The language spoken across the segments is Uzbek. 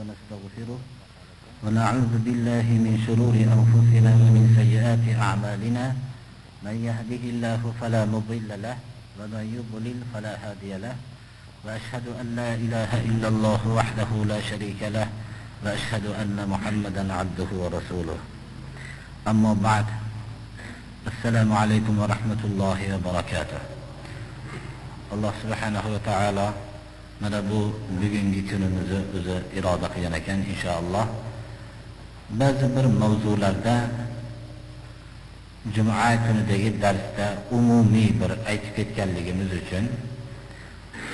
ونستغفره ونعوذ بالله من شرور أنفسنا ومن سيئات أعمالنا من يهده الله فلا مضل له ومن يضلل فلا هادي له وأشهد أن لا إله إلا الله وحده لا شريك له وأشهد أن محمدا عبده ورسوله أما بعد السلام عليكم ورحمة الله وبركاته. Alloh subhanahu va taolo mana bu bugungi kunimizni o'zi iroda qilgan ekan, inshaalloh ba'zi bir mavzularda juma kunidagi darsda umumiy bir aytib ketganligimiz uchun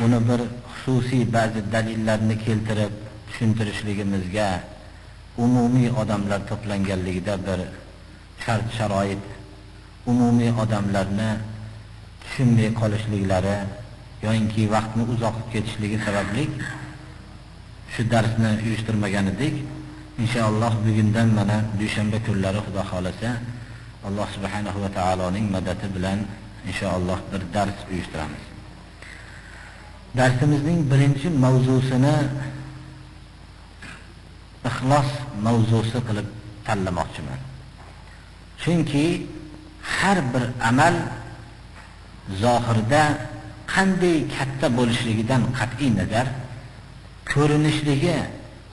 uni bir xususiy ba'zi dalillarni keltirib tushuntirishligimizga umumiy odamlar to'planganligida bir shart sharoit, umumiy odamlarni tushunmay qolishliklari yoinki vaqtni uzoq ketishligi sababli shu darsni uyushtirmagan edik. Inshaalloh bugundan mana dushanba kunlari Xudo xolasa Alloh subhanahu va taoloning madadi bilan inshaalloh bir dars uyushtiramiz. Darsimizning birinchi mavzusini ixlos mavzusi qilib tanlamoqchiman. Chunki har bir amal zohirda qanday katta bo'lishligidan qat'iy nazar, ko'rinishligi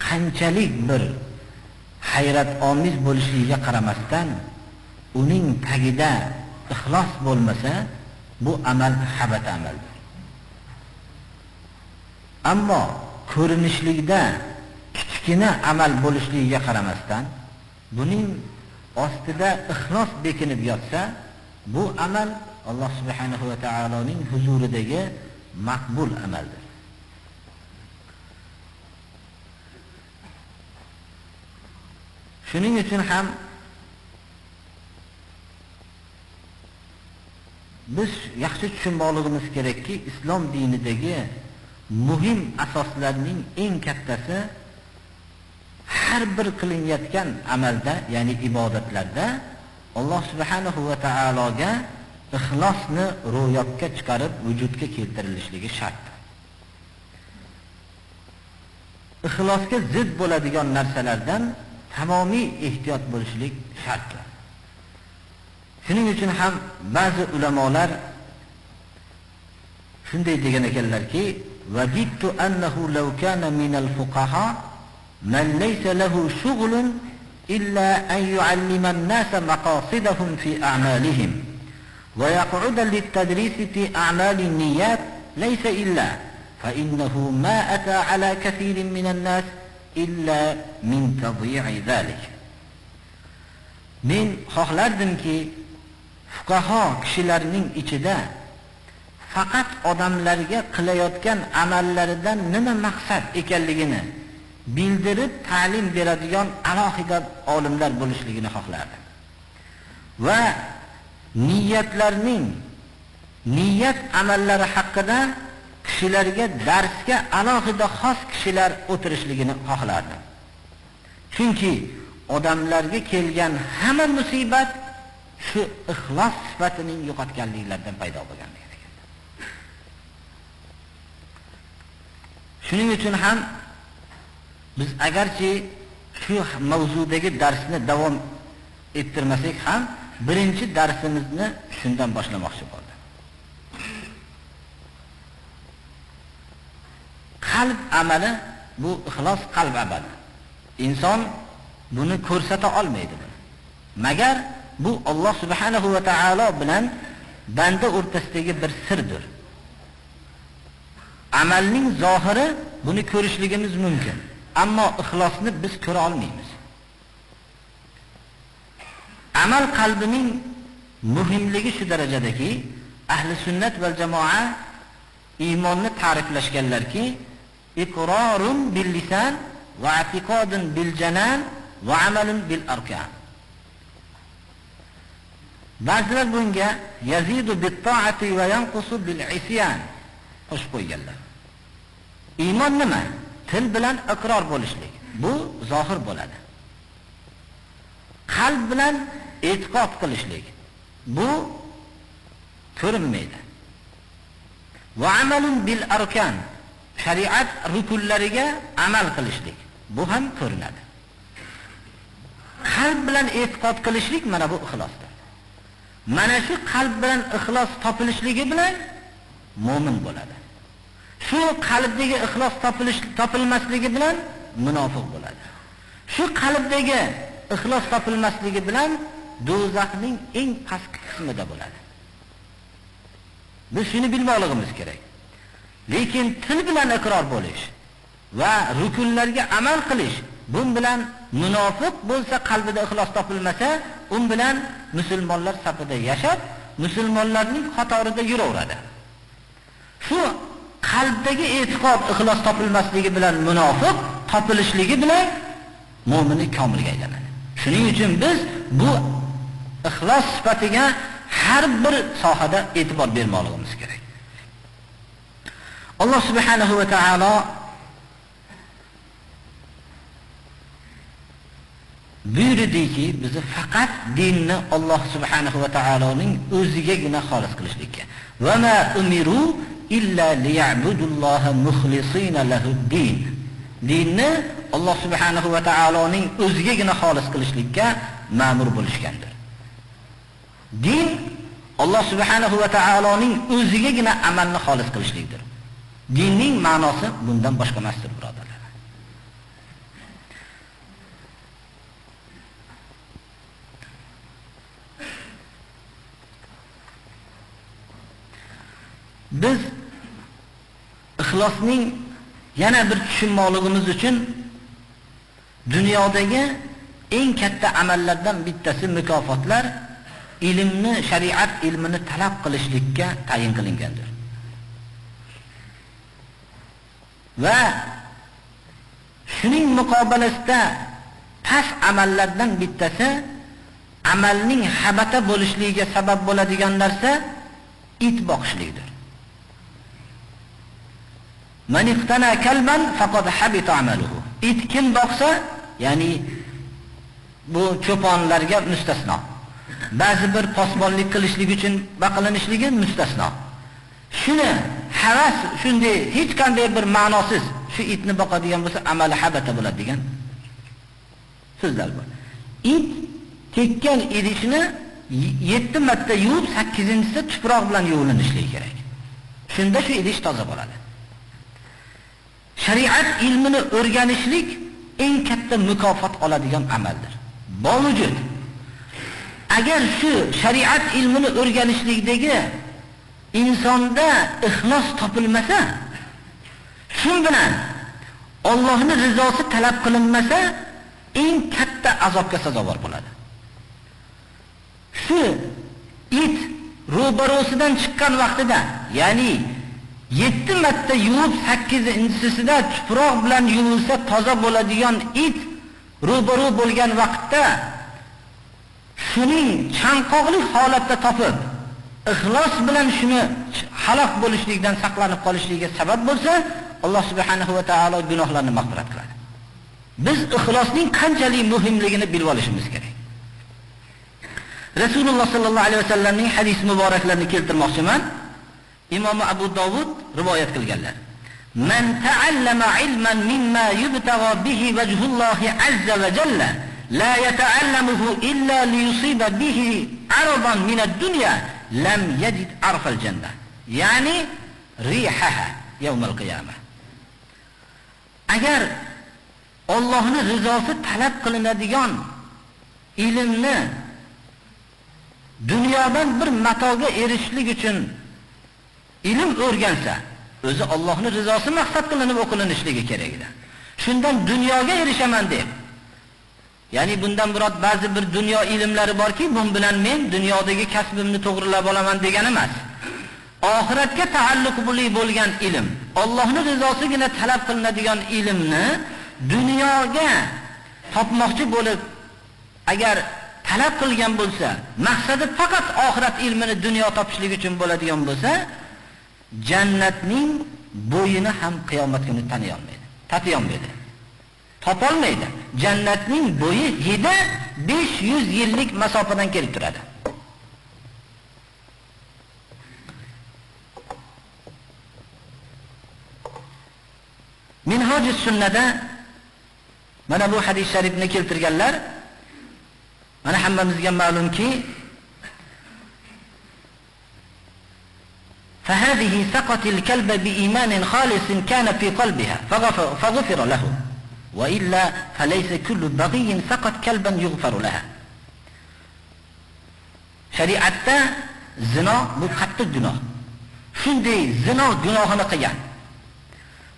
qanchalik bir hayratomiz bo'lishligiga qaramasdan, uning tagida ixlos bo'lmasa, bu amal habata amaldir. Ammo ko'rinishlikda kichkina amal bo'lishligiga qaramasdan, buning ostida ixlos bekinib yotsa, bu amal Alloh subhanahu va taoloning huzuridagi maqbul amaldir. Shuning uchun ham biz yaxshi tushunmoqligimiz kerakki, islom dinidagi muhim asoslarning eng kattasi har bir qilinayotgan amalda, ya'ni ibodatlarda Alloh subhanahu va taologa ixlosni ro'yobga chiqarib vujudga keltirilishligi shart. Ixlosga zid bo'ladigan narsalardan tamomiy ehtiyot bo'lishlik shart. Shuning uchun ham ba'zi ulamolar shunday degan ekanlarki, "Vadittu annahu law kana minal fuqaha man laysa lahu shughlun illa an yu'allima an-nasa maqasidahum fi a'malihim va yaq'uda lit-tadris fi a'mal an-niyyat laysa illa fa innahu ma ata ala kathirin min an-nas illa min tadyi'i zalik." Men xohlardimki, fuqaho kishilarning ichida faqat odamlarga qilayotgan amallaridan nima maqsad ekanligini bildirib ta'lim beradigan alohida olimlar bo'lishligini xohlardim. Va niyatlarning niyat amallari haqida kishilarga darsga alohida xos kishilar o'tirishligini xohlardim. Chunki odamlarga kelgan hamma musibat shu ixlos sifatining yo'qotganliklaridan paydo bo'lgan ekan. Shuning uchun ham biz agarchi shu mavzudagi darsni davom ettirmasak ham birinchi darsimizni shundan boshlamoqchi bo'ldim. Qalb amali, bu ixlos qalb amali. Inson buni ko'rsata olmaydi. Magar bu Alloh subhanahu va taolo bilan banda o'rtasidagi bir sirdir. Amalning zohiri buni ko'rishligimiz mumkin, ammo ixlosni biz ko'ra olmaymiz. Amal qalbining muhimligi shu darajadaki, ahli sunnat va jamoa iymonni ta'riflashganlarki, iqrorun bil lisan va i'tiqodun bil janan va amalun bil arkan. Ba'zilar bunga yazidu bit ta'ati va yanqusu bil isyan qo'shib qo'yganlar. Iymon nima? Til bilan iqror bo'lishlik. Bu zohir bo'ladi. Qalb bilan e'tiqod qilishlik. Bu ko'rinmaydi. Va amalun bil arkan, shariat rukunlariga amal qilishlik. Bu ham ko'rinadi. Qalb bilan e'tiqod qilishlik mana bu ixlosdir. Mana shu qalb bilan ixlos topilishligi bilan mo'min bo'ladi. Shu qalbdagi ixlos topilmasligi bilan munofiq bo'ladi. Shu qalbdagi ixlos topilmasligi bilan do'zaxning eng pastki qismida bo'ladi. Biz shuni bilmoqligimiz kerak. Lekin til bilan iqror bo'lish va rukunlarga amal qilish, bun bilan munofiq bo'lsa, qalbida ixlos topilmasa, un bilan musulmonlar safida yashab, musulmonlarning qatorida yuraveradi. Shu qalbdagi e'tiqod ixlos topilmasligi bilan munofiq, topilishligi bilan mo'mini komilga aylanadi. Shuning uchun biz bu ixlos sifatiga har bir sohada e'tibor bermoqligimiz kerak. Alloh subhanahu va taolo buyurdiki, bizni faqat dinni Alloh subhanahu va taoloning o'zigagina xolis qilishlikka. Va ma umiru illa liya'budulloha muxlisina lahud-din. Dinni Alloh subhanahu va taoloning o'zigagina xolis qilishlikka ma'mur bo'lishgandir. Din Alloh subhanahu va taoloning o'zigagina amalni xolis qilishlikdir. Dinning ma'nosi bundan boshqa emasdir, birodarlar. Biz ixlosning yana bir tushunmoqligimiz uchun dunyodagi eng katta amallardan bittasi mukofotlar ilmni, shariat ilmini talab qilishlikka tayin qilingandir. Va shuning muqobilasida past amallardan bittasi amalning habata bo'lishligiga sabab bo'ladigan narsa it boqishlikdir. Man iqtana kalban faqad habita amaluhu. It kim boqsa, ya'ni bu cho'ponlarga mustasno. Ba'zi bir posbonlik qilishlik uchun baqilanishligi mustasno. Shuni havas shunday hech qanday bir ma'nosiz shu itni boqadigan bo'lsa amali habata bo'ladi degan so'zlar bor. It tekkan idishni 7 marta yuvib, 8-inchisida tuproq bilan yuvilinishligi kerak. Shunda shu idish toza bo'ladi. Shariat ilmini o'rganishlik eng katta mukofot oladigan amaldir. Bovujud agar shu shariat ilmini o'rganishlikdagi insonda ixlos topilmasa, shu bilan Allohning rizosi talab qilinmasa, eng katta azobga sazovor bo'ladi. Shu it ro'barosidan chiqqan vaqtida, ya'ni 7 marta yuvib 8-inchisida tuproq bilan yuvilsa toza bo'ladigan it ro'baro bo'lgan vaqtda shuning chanqoqlik holatda topib, ixlos bilan shuni halok bo'lishlikdan saqlanib qolishligiga sabab bo'lsa, Alloh subhanahu va taolo gunohlarni mag'firat qiladi. Biz ixlosning qanchalik muhimligini bilib olishimiz kerak. Rasululloh sallallohu alayhi vasallamning hadis muboraklarini keltirmoqchiman. Imom Abu Dovud rivoyat qilganlar. Man ta'allama ilman mimma yubtagha bihi wajhullohi azza va jalla la yata'allamuhu illa liyusiba bihi aradan min ad-dunya lam yajid arfal jannah. Ya'ni rihaha yawmal qiyamah. Agar Allohning rizosi talab qilinadigan ilmni dunyodan bir matoga erishishlik uchun ilm o'rgansa, o'zi Allohning rizosi maqsad qilinib o'qilinishligi kerak edi. Shundan dunyoga erishaman deb, ya'ni bundan murod ba'zi bir dunyo ilmlari borki, bun bilan men dunyodagi kasbimni to'g'rilab olaman degani emas. Oxiratga taalluqli bo'lgan ilm, Allohning rizosigina talab qilinadigan ilmni dunyoga topmoqchi bo'lib agar talab qilgan bo'lsa, maqsadi faqat oxirat ilmini dunyo topishlik uchun bo'ladigan bo'lsa, jannatning bo'yini ham qiyomat kuni taniy olmaydi, tatiy olmaydi, topolmaydi. Jannatning bo'yi hidi 500 yillik masofadan kelib turadi. Minhaj-us Sunnada Mana bu hadis sharifni keltirganlar, mana hammamizga ma'lumki, فهذه سقت الكلب بإيمان خالص كان في قلبها فغفر له وإلا فليس كل بغي سقط كلبا يغفر لها. Shariatda zino bu qattiq gunoh. Shunday zino gunohini qilgan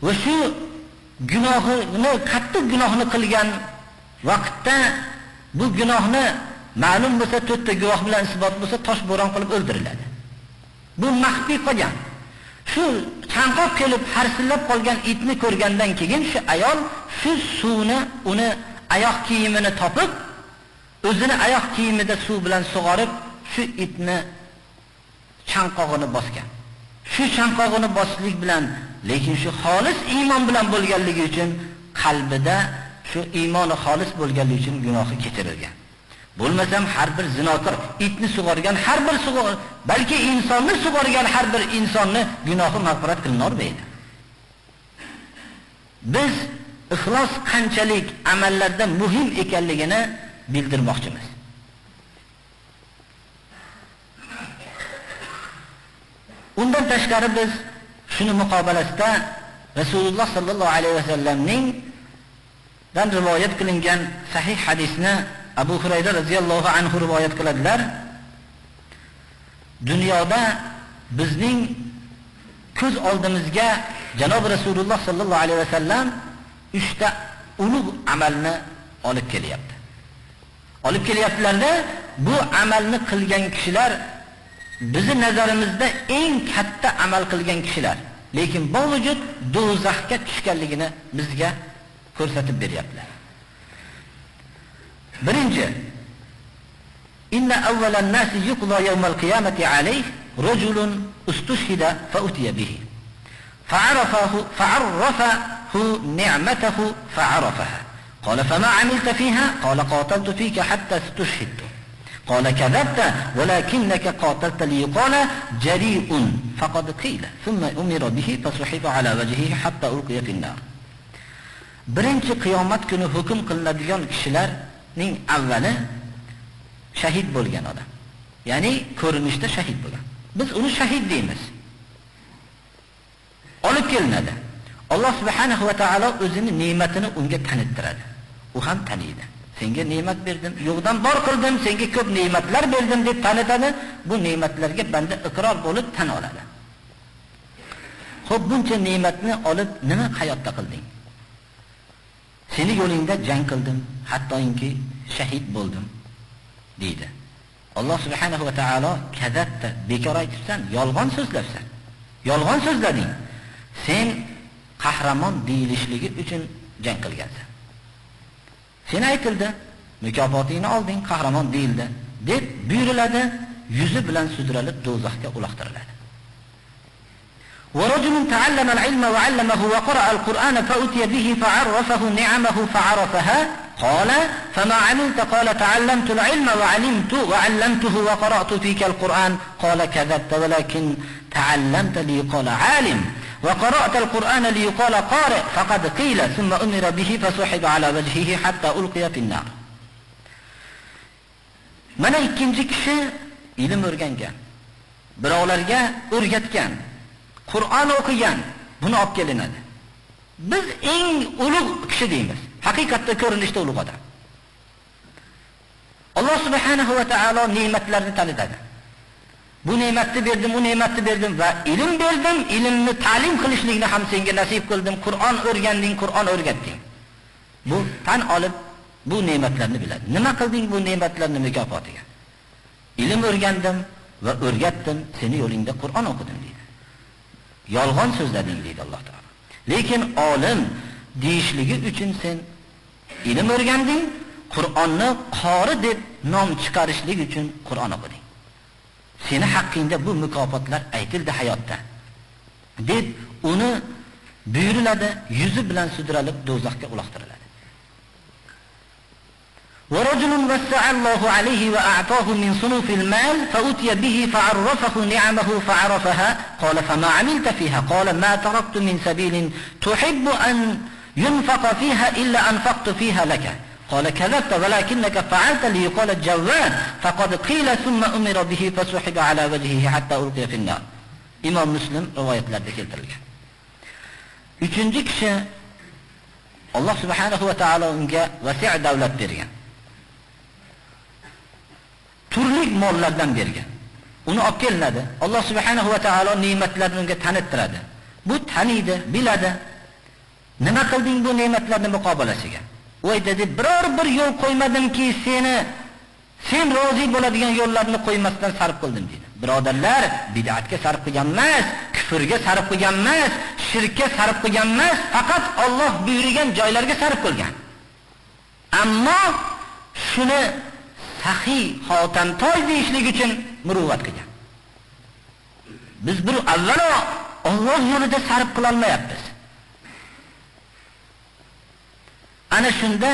va shu gunohini, qattiq gunohni qilgan vaqtda bu gunohni ma'lum bo'lsa, to'rtta guvoh bilan isbot bo'lsa, tosh bo'ron qilib o'ldiriladi. Bu maxfiy qolgan. Shu chanqoq kelib harsillab qolgan itni ko'rgandan keyin shu ayol shu suvni, uni oyoq kiyimini topib, o'zini oyoq kiyimida suv bilan sug'orib, shu itni chanqog'ini bosgan. Shu chanqog'ini bosishlik bilan, lekin shu xolis iymon bilan bo'lganligi uchun qalbida shu iymoni xolis bo'lganligi uchun gunohi kechirilgan. Bo'lmasam har bir zinokor itni sug'organ har bir balki insonni sug'organ har bir insonni gunohi mag'firat qilinolmaydi. Biz ixlos qanchalik amallarda muhim ekanligini bildirmoqchimiz. Undan tashqari biz shuni muqobalasida Rasululloh sallallohu alayhi vasallamning dan rivoyat qilingan sahih hadisni Abu Hurayra radhiyallohu anhu rivoyat qiladilar. Dunyoda bizning ko'z oldimizga Janob Rasululloh sallallohu alayhi vasallam 3 ta ulug' amalni olib kelyapti. Olib kelyaptilarda, bu amalni qilgan kishilar bizi nazarimizda eng katta amal qilgan kishilar, lekin bovujud do'zaxga tushganligini bizga ko'rsatib beryaptilar. Birinchi, inna awwalan nasi yuqda yawmal qiyamati alayhi rajulun ustushhida fa utiya bihi fa'arafahu fa'arrafahu ni'matahu fa'arafaha qala fama 'amilta fiha qala qataltu fika hatta istushhidtu قال كذبت ولكنك قاتلت ليقال جريء فقد قيل ثم أمر به فسحب على وجهه حتى ألقي في النار. Birinchi qiyomat kuni hukm qilinadigan kishilarning avvali shahid bo'lgan odam. Ya'ni ko'rinishda shahid bo'lgan. Biz uni shahid deymiz. Olib kelinadi. Alloh subhanahu va taolo o'zini ne'matini unga tanittiradi. U ham taniydi. Senga ne'mat berdim, yo'qdan bor qildim, senga ko'p ne'matlar berdim deb tanitadi. Bu ne'matlarga banda iqror bo'lib tan oladi. Xo'p, buncha ne'matni olib nima hayotda qilding? Seni yo'lingda jang qildim, hattoki shahid bo'ldim deydi. Alloh subhanahu va taolo kazabta, bekor aytibsan, yolg'on so'zlabsan. Yolg'on so'zlading. Sen qahramon deyilishligi uchun jang qilgansan. Sen aytildi, mukofotingni olding, qahramon deyildi deb buyuriladi, yuzi bilan sudralib do'zaxga uloqtiriladi. ورجل تعلم العلم وعلمه وقرأ القرآن فأتي به فعرفه نعمه فعرفها قال فما عملت قال تعلمت العلم وعلمت وعلمته وقرأت فيك القرآن قال كذبت ولكن تعلمت ليقال عالم وقرأت القرآن ليقال قارئ فقد قيل ثم أمر به فسحب على وجهه حتى ألقي في النار. Mana ikkinchi kishi ilm o'rgangan, birovlarga o'rgatgan, Qur'on o'qigan, buni olib kelinadi. Biz eng ulug' kishi deymiz. Haqiqatda ko'rinishda ulug' odam. Alloh subhanahu va taolo ne'matlarni tanitadi. Bu ne'matni berdim, u ne'matni berdim va ilm berdim, ilmni ta'lim qilishlikni ham senga nasib qildim. Qur'on o'rganding, Qur'on o'rgatding. Bu tan olib bu ne'matlarni biladi. Nima qilding bu ne'matlarni mukofotiga? Ilm o'rgandim va o'rgatdim, seni yo'lingda Qur'on o'qidim deydi. Yolg'on so'zlading deydi Alloh taolo. Lekin olim deyishligi uchun sen ilm o'rganding, Qur'onni qori deb nom chiqarishlik uchun Qur'on o'qiding. Seni haqqingda bu mukofotlar aytildi hayotda deb uni buyuriladi, yuzi bilan sudralib do'zaxga uloqtiriladi. ورجل وسع الله عليه وأعطاه من صنوف المال فأتي به فعرفه نعمه فعرفها قال فما عملت فيها قال ما تركت من سبيل تحب أن ينفق فيها إلا أنفقت فيها لك. قال كذبت ولكنك فعلت ليقال جواد فقد قيل ثم أمر به فسحب على وجهه حتى ألقي في النار. Imom Muslim rivoyatlarida keltirilgan. Uchinchi kishi Alloh subhanahu va taolo unga vasi' davlat bergan. Turli mollardan bergan. Uni olib kelinadi. Alloh subhanahu va taolo ne'matlarni unga tanittiradi. Bu taniydi, biladi. Nima qilding bu ne'matlarning muqobalasiga? U aytadi, biror bir yo'l qo'ymadimki seni, sen rozi bo'ladigan yo'llarni qo'ymasdan sarf qildim deydi. Birodarlar, bid'atga sarf qilgan emas, kufrga sarf qilgan emas, shirkka sarf qilgan emas, faqat Alloh buyurgan joylarga sarf qilgan. Ammo shuni saxiy, xotamtoy deyishlik uchun muruvvat qilgan. Biz bir avvalo Alloh yo'lida sarf qila olmayapmiz. Ana shunda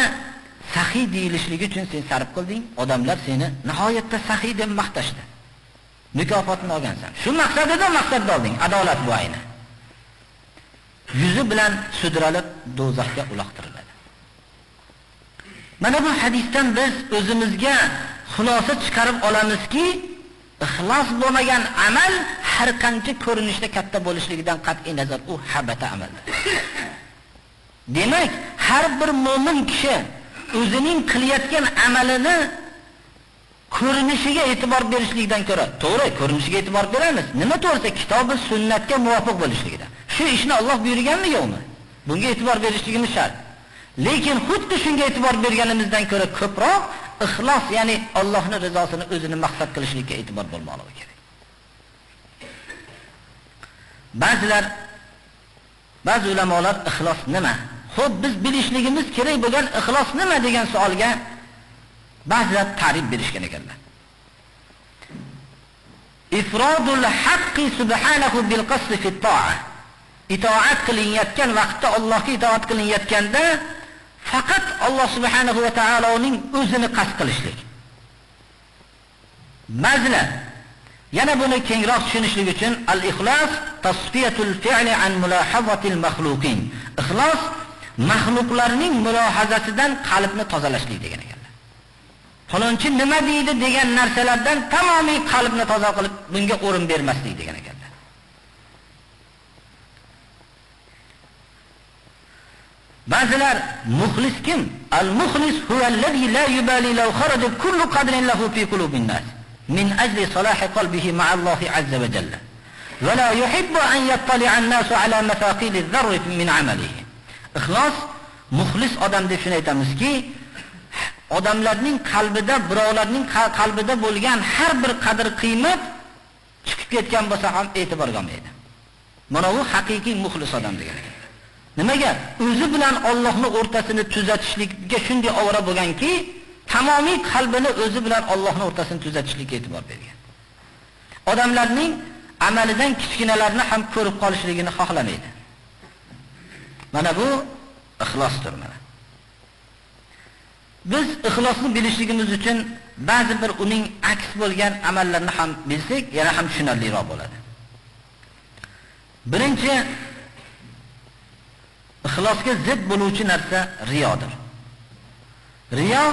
saxiy deyilishligi uchun sen sarf qilding, odamlar seni nihoyatda saxiy deb maqtashdi. Mukofotni olgansan. Shu maqsadida maqsadni olding. Adolat bu ayni. Yuzi bilan sudralib do'zaxga uloqtiriladi. Mana bu hadisdan biz o'zimizga xulosa chiqarib olamizki, ixlos bo'lmagan amal har qancha ko'rinishda katta bo'lishligidan qat'iy nazar u habata amaldir. Demak, har bir mo'min kishi o'zining qilayotgan amalini ko'rinishiga e'tibor berishlikdan ko'ra, to'g'ri, ko'rinishiga e'tibor beramiz. Nima to'g'risi, kitobi sunnatga muvofiq bo'lishligida. Shu ishni Alloh buyurganmi yo'qmi? Bunga e'tibor berishligimiz shart. Lekin xuddi shunga e'tibor berganimizdan ko'ra ko'proq ixlos, ya'ni Allohning rizosini o'zini maqsad qilishlikka e'tibor bo'lmoqligi kerak. Ba'zilar, ba'zi ulamolar ixlos nima? Xo'p, biz bilishligimiz kerak bo'lgan ixlos nima degan savolga ba'zilar ta'rif berishgan ekanlar. Ifrodul haqqi subhanahu bil qasd fi ta'a. Itoat qilinayotgan vaqtda, Allohga itoat qilinayotganda faqat Alloh subhanahu va taoloning o'zini qasd qilishlik. Ba'zilar yana buni kengroq tushunishlik uchun al-ixlos tasfiyatul fi'li an mulohazatil makhluqin. Ixlos maxluqlarning mulohazasidan qalbni tozalashlik degan ekanlar. Falonchi nima deydi degan narsalardan tamomiy qalbni toza qilib bunga o'rin bermaslik degan ekanlar. Ba'zilar muxlis kim? Al-muxlis huvallazi la yubali law kharaja kullu qadrin lahu fi qulubin nas min ajli salahi qalbihi ma'a Allohi azza va jalla. Va la yuhibbu an yattali'a an-nasu ala mafaqil adh-dharri min 'amalihi. Ixlos muxlis odam deb shuni aytamizki, odamlarning qalbida, birovlarning qalbida bo'lgan har bir qadr qiymat chiqib ketgan bo'lsa ham e'tiborga olmaydi. Mana bu haqiqiy muxlis odam degan ekan. Nimaga? O'zi bilan Allohning o'rtasini tuzatishlikka shunday ovora bo'lganki, tamomiy qalbini o'zi bilan Allohning o'rtasini tuzatishlikka e'tibor bergan. Odamlarning amalidan kichkinalarni ham ko'rib qolishligini xohlamaydi. Mana bu ixlosdir mana. Biz ixlosni bilishligimiz uchun ba'zi bir uning aks bo'lgan amallarni ham bilsak, yana ham tushunarliroq bo'ladi. Birinchi, ixlosga zid bo'luvchi narsa riyodir. Riyo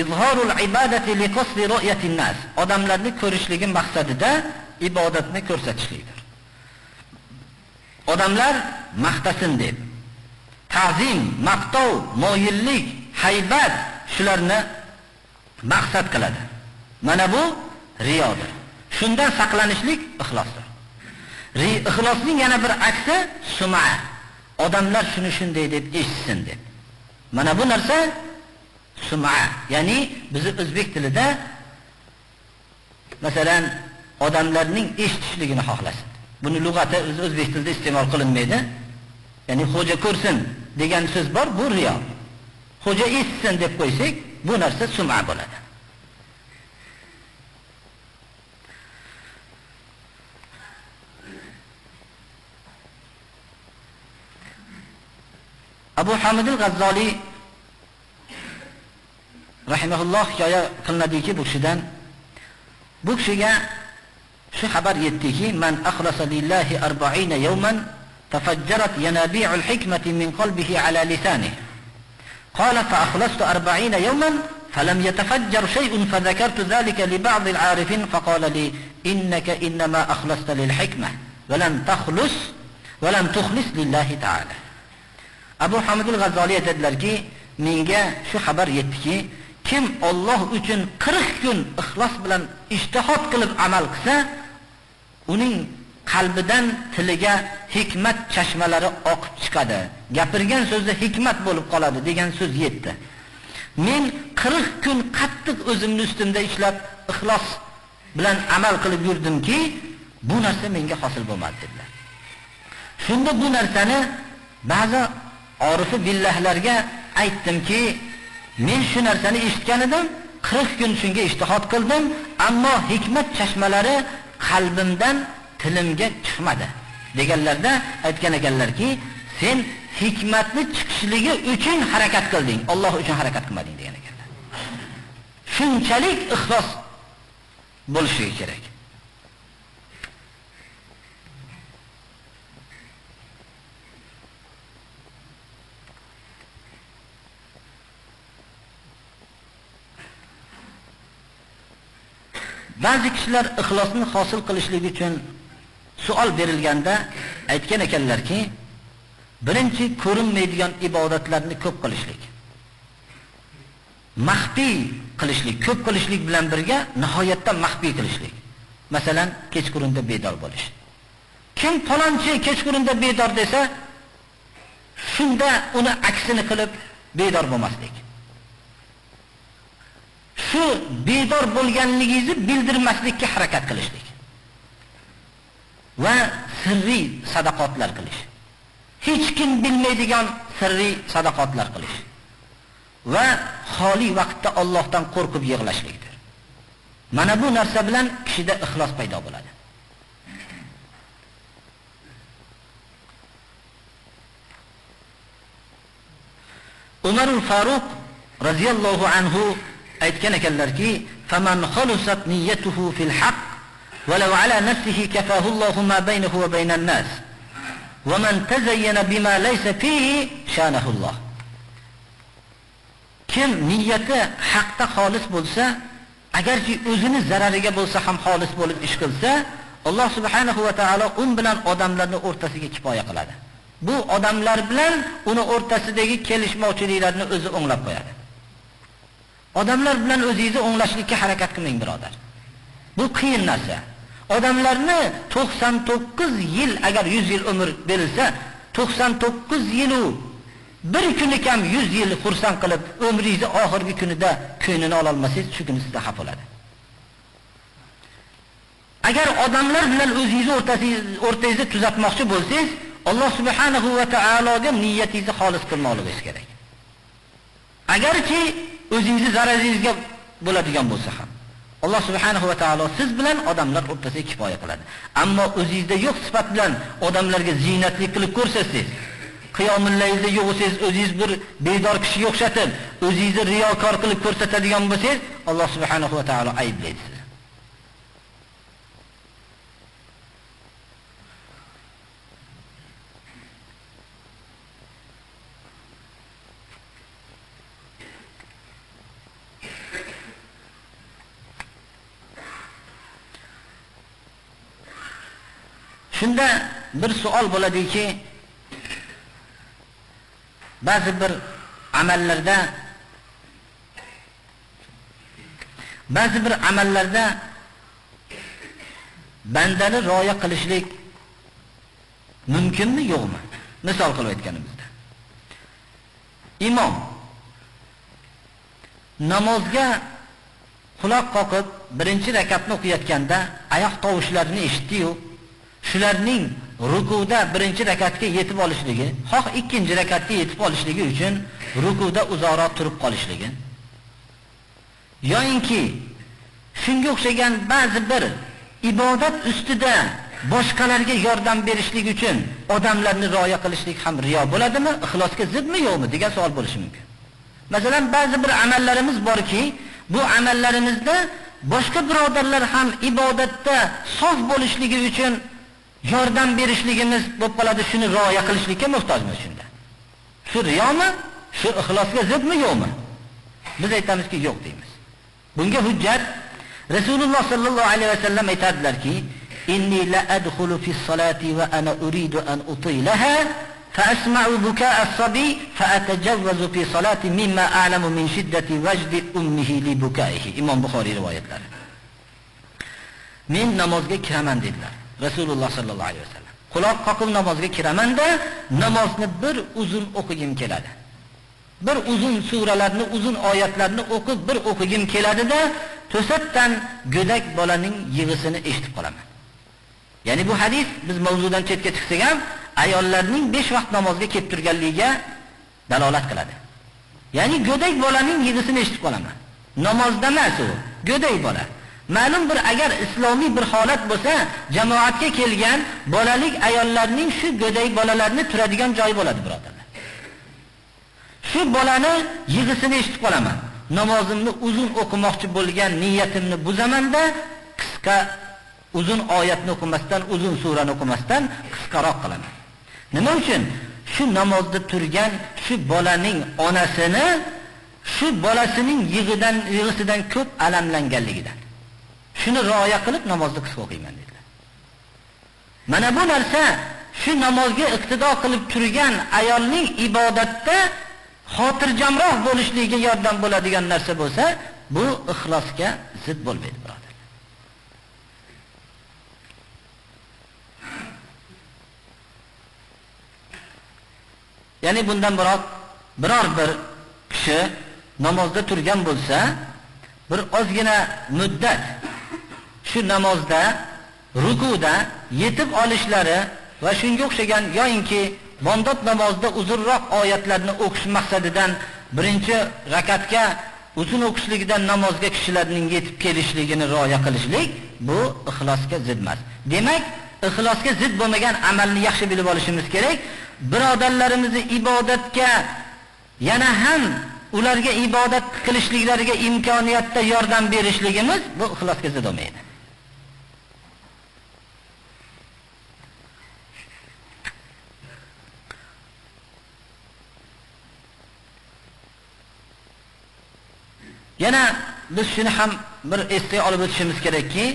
izhorul ibadati li qasdi ru'yatin nas. Odamlarni ko'rishligi maqsadida ibodatni ko'rsatishlikdir. Odamlar maqtasin deb, ta'zim, maqtov, moyillik, haybat shularni maqsad qiladi. Mana bu riyodir. Shundan saqlanishlik ixlosdir. Ixlosning yana bir aksi sum'a. Odamlar shuni shunday deb eshitsin deb. Mana bu narsa sum'a, ya'ni bizi o'zbek tilida masalan odamlarning eshitishligini xohlasin. Buni lug'ati o'zbek tilida iste'mol qilinmaydi. Ya'ni xo'ja ko'rsin degan so'z bor, bu riyo. Xo'ja eshitsin deb qo'ysak, bu narsa sum'a bo'ladi. Abu Hamid al-G'azzoli rahimahulloh hikoya qilinadiki bu kishidan, bu kishiga shu xabar yetdiki, man akhlasa lillahi 40 yawman تفجرت ينابيع الحكمة من قلبه على لسانه. قال: فأخلصت 40 يوما فلم يتفجر شيء، فذكرت ذلك لبعض العارفين فقال لي: إنك إنما أخلصت للحكمة ولم تخلص لله تعالى. Abu Hamid al-G'azzoli aytadilarki, menga shu xabar yetdiki, kim Alloh uchun 40 kun ixlos bilan ijtihod qilib amal qilsa, uning qalbidan tiliga hikmat chashmalari oqib chiqadi. Gapirgan so'zi hikmat bo'lib qoladi degan so'z yetdi. Men 40 kun qattiq o'zimni ustimda ishlab, ixlos bilan amal qilib yurdimki, bu narsa menga hosil bo'lmadi dedilar. Shunda bu narsani ba'zi orifi billahlarga aytdimki, men shu narsani eshitgan edim, 40 kun shunga ijtihod qildim, ammo hikmat chashmalari qalbimdan tilimga chiqmadi deganlarda aytgan ekanlarki, sen hikmatni chiqishligi uchun harakat qilding, Alloh uchun harakat qilmading degan ekanlar. Shunchalik ixlos bo'lishi kerak. Ba'zi kishilar ixlosni hosil qilishlik uchun savol berilganda aytgan ekanlarki, birinchi ko'rinmaydigan ibodatlarni ko'p qilishlik, maxfiy qilishlik, ko'p qilishlik bilan birga nihoyatda maxfiy qilishlik. Masalan, kechqurunda bedor bo'lish. Kim falonchi kechqurunda bedor desa, shunda uni aksini qilib bedor bo'lmaslik. Shu bedor bo'lganligingizni bildirmaslikka harakat qilishlik va sirriy sadaqotlar qilish. Hech kim bilmaydigan sirriy sadaqotlar qilish va xoli vaqtda Allohdan qo'rqib yig'lashlikdir. Mana bu narsa bilan kishida ixlos paydo bo'ladi. Umar al-Faruq radhiyallohu anhu aytgan ekanlarki, "Faman khalusat niyyatuhu fil haqq walau ala nafsihi kafahu Allohu ma baynahu wa baynan nas va man tazayyana bima laysa fihi shanahu Alloh." Kim niyati haqda xolis bo'lsa, agarki o'zini zarariga bo'lsa ham xolis bo'lib ish qilsa, Alloh subhanahu va taolo un bilan odamlarning o'rtasiga kifoya qiladi. Bu odamlar bilan uni o'rtasidagi kelishmovchiliklarni o'zi o'nglab qo'yadi. Odamlar bilan o'zingizni o'nglashlikka harakat qilmang, birodar. Bu qiyin narsa. Odamlarni 99 yil, agar 100 yil umr berilsa, 99 yilu bir kuni kam 100 yil xursand qilib, umringizni oxirgi kunida ko'nglini ola olmasangiz, shu kuni sizda xafa bo'ladi. Agar odamlar bilan o'zingizni o'rtangizni tuzatmoqchi bo'lsangiz, Alloh subhanahu va taologa niyatingizni xolis qilmoqligingiz kerak. Agarki o'zingizni zararingizga bo'ladigan bo'lsa ham, Alloh subhanahu va taolo siz bilan odamlar o'rtasida kifoya qiladi. Ammo o'zingizda yo'q sifat bilan odamlarga ziynatli qilib ko'rsatsangiz, qiyomillayingizni yo'qsangiz, o'zingiz bir bedor kishiga o'xshatib, o'zingizni riyokor qilib ko'rsatadigan bo'lsangiz, Alloh subhanahu va taolo ayblaydi sizni. Shunda bir savol bo'ladiki, ba'zi bir amallarda bandani rioya qilishlik mumkinmi, yo'qmi? Misol qilib aytganimizda, imom namozga quloq qoqib birinchi rakatni o'qiyotganda oyoq tovushlarini eshitdi-yu, shularning rukuda birinchi rakatga yetib olishligi, xoh ikkinchi rakatga yetib olishligi uchun rukuda uzoqroq turib qolishligi, yoinki shunga o'xshagan ba'zi bir ibodat ustida boshqalarga yordam berishlik uchun odamlarni rioya qilishlik ham riyo bo'ladimi, ixlosga zidmi, yo'qmi degan savol bo'lishi mumkin. Masalan, ba'zi bir amallarimiz borki, bu amallarimizda boshqa birodarlar ham ibodatda sof bo'lishligi uchun yordam berishligimiz bo'lib qoladi, shuni rioya qilishlikka muhtojmiz shunda. Shu riyomi? Shu ixlosga zidmi, yo'qmi? Biz aytamizki, yo'q deymiz. Bunga hujjat Rasululloh sallallohu alayhi vasallam aytadilarki, inni la adkhulu fi salati va ana uridu an utilaha fa asma'u buka'a as-sabi fa atajawwazu fi salati mimma a'lamu min shiddati wajdi ummihi li bukaihi. Imom Buxoriy rivoyatlari. Men namozga kiraman dedilar Rasululloh sallallohu alayhi vasallam. Quloq qoqib namozga kiramanda namozni bir uzun o'qigim keladi. Bir uzun suralarni, uzun oyatlarni o'qib bir o'qigim keladida, to'satdan go'dak bolaning yig'isini eshitib qolaman. Ya'ni bu hadis biz mavzudan chetga chiqsak ham ayollarning 5 vaqt namozga kelib turganligiga dalolat qiladi. Ya'ni go'dak bolaning yig'isini eshitib qolaman. Namozda emas u, go'dak bola. Ma'lum bir agar islomiy bir holat bo'lsa, jamoatga kelgan bolalik ayollarning shu go'dak bolalarni turadigan joyi bo'ladi, birodarlar. Shu bolani yig'isini eshitib qolaman. Namozimni uzun o'qimoqchi bo'lgan niyatimni buzamanda, qisqa uzun oyatni o'qimasdan, uzun surani o'qimasdan qisqaroq qilaman. Nima uchun? Shu namozda turgan shu bolaning onasini, shu bolasining yig'isidan ko'p alamlanganligidan. Shuni rioya qilib namozni qisqa o'qiyman dedilar. Mana bu narsa shu namozga iqtido qilib turgan ayolning ibodatda xotirjamroq bo'lishligiga yordam bo'ladigan narsa bo'lsa, bu ixlosga zid bo'lmaydi, birodarlar. Ya'ni bundan biror bir kishi namozda turgan bo'lsa, bir ozgina muddat shu namozda rukuda yetib olishlari va shunga o'xshagan yoinki bomdod namozida uzunroq oyatlarni o'qish maqsadidan birinchi rakatga uzun o'qishligidan namozga kishilarning yetib kelishligini rioya qilishlik bu ixlosga zid emas. Demak, ixlosga zid bo'lmagan amalni yaxshi bilib olishimiz kerak. Birodarlarimizni ibodatga yana ham ularga ibodat qilishliklariga imkoniyatda yordam berishligimiz bu ixlosga zid bo'lmaydi. Yana biz shuni ham bir esga olib o'tishimiz kerakki,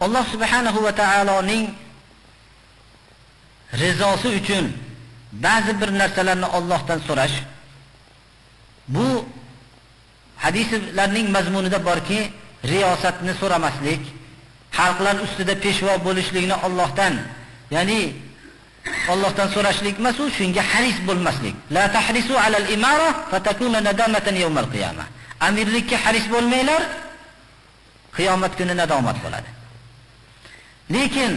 Alloh subhanahu va taoloning rizosi uchun ba'zi bir narsalarni Allohdan so'rash, bu hadislarning mazmunida borki, riyosatni so'ramaslik, xalqlar ustida peshvo bo'lishlikni Allohdan, ya'ni Allohdan so'rashlik emas, u shunga haris bo'lmaslik. La tahrisu alal imara fatakuna nadamatan yawmal qiyamah. Amirlikka haris bo'lmanglar, qiyomat kuni nadomat bo'ladi. Lekin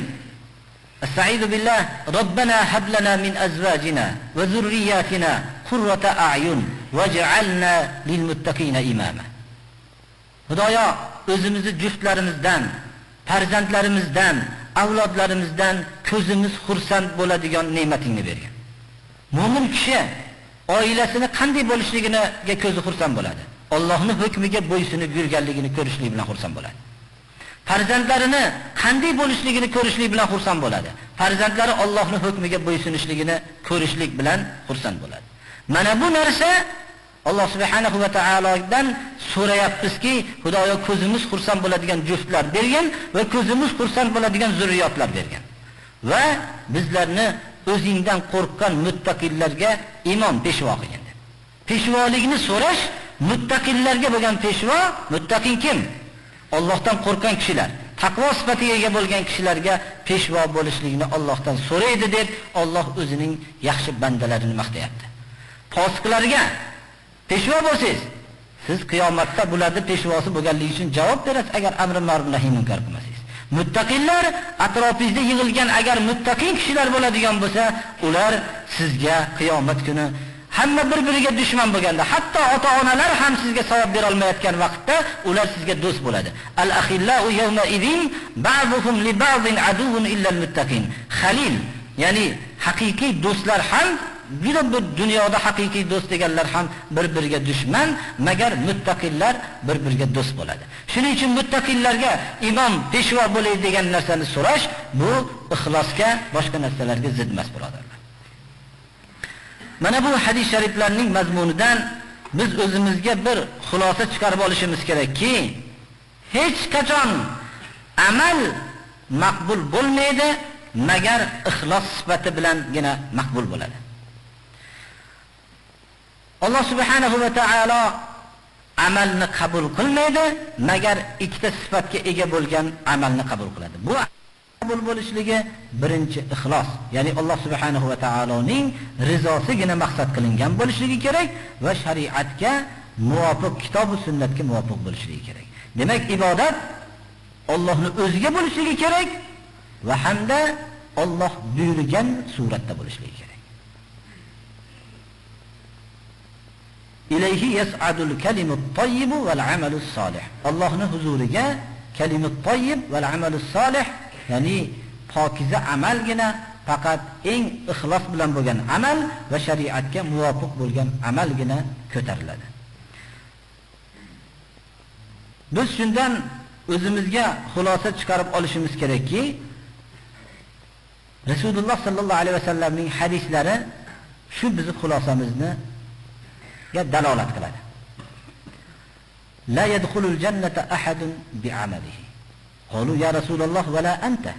Estaizu billah, Rabbana hab lana min azvajina va zurriyatina qurrata a'yun waj'alna lil muttaqina imama. Xudoyo, o'zimizni juftlarimizdan, farzandlarimizdan, avlodlarimizdan ko'zimiz xursand bo'ladigan ne'matingni bergin. Mo'min kishi oilasini qanday bo'lishligiga ko'zi xursand bo'ladi. Allohning hukmiga bo'ysunib yurganligini ko'rishlik bilan xursand bo'ladi. Farzandlarini qanday bo'lishligini ko'rishlik bilan xursand bo'ladi. Farzandlari Allohning hukmiga bo'ysunishligini ko'rishlik bilan xursand bo'ladi. Mana bu narsa Alloh subhanahu va taolodan so'rayapmizki, Xudoyo ko'zimiz xursand bo'ladigan juftlar bergan va ko'zimiz xursand bo'ladigan zurriyotlar bergan. Va bizlarni o'zingdan qo'rqqan muttaqillarga imom peshvo qilgin. Peshvolikni so'rash muttaqillarga bo'lgan peshvo, muttaqin kim? Allohdan qo'rqqan kishilar, taqvo sifatiga ega bo'lgan kishilarga peshvo bo'lishlikni Allohdan so'raydi deb Alloh o'zining yaxshi bandalarini maqtayapti. Fosiqlarga peshvo bo'lsangiz, siz qiyomatda bularning peshvosi bo'lganligi uchun javob berasiz agar amri ma'ruf nahiy munkar qilmasangiz. Muttaqillar atrofingizda yig'ilgan agar muttaqin kishilar bo'ladigan bo'lsa, ular sizga qiyomat kuni hamma bir-biriga dushman bo'lganda, hatto ota-onalar ham sizga savob bera olmayotgan vaqtda ular sizga do'st bo'ladi. Al-akhillau yawma idin ba'dhum li ba'din aduwwun illa al-muttaqin. Xalil, ya'ni haqiqiy do'stlar ham juda bir dunyoda haqiqiy do'st deganlar ham bir-biriga dushman, magar muttaqillar bir-biriga do'st bo'ladi. Shuning uchun muttaqillarga imom, peshvo bo'lay degan narsani so'rash bu ixlosga, boshqa narsalarga zid emas, birodarlar. Mana bu hadis shariflarning mazmunidan biz o'zimizga bir xulosa chiqarib olishimiz kerakki, hech qachon amal maqbul bo'lmaydi, magar ixlos sifati bilangina maqbul bo'ladi. Alloh subhanahu va taolo amalni qabul qilmaydi, magar ikkita sifatga ega bo'lgan amalni qabul qiladi. Bu qabul bo'lishligi birinchi ixlos, ya'ni Alloh subhanahu va taoloning rizosigina maqsad qilingan bo'lishligi kerak va shariatga muvofiq, kitob va sunnatga muvofiq bo'lishligi kerak. Demak, ibodat Allohning o'ziga bo'lishligi kerak va hamda Alloh buyurgan suratda bo'lishligi kerak. Ilayhi yas'adul kalimut tayyib val amalus solih. Allohning huzuriga kalimut tayyib val amalus solih, ya'ni pokiza amalgina faqat eng ixlos bilan bo'lgan amal va shariatga muvofiq bo'lgan amalgina ko'tariladi. Biz shundan o'zimizga xulosa chiqarib olishimiz kerakki, Rasululloh sallallohu alayhi vasallamning hadislari shu bizni xulosamizni dalolat qiladi. La yadkhulul jannata ahadun bi'amalihi. Qalu ya Rasululloh va la anta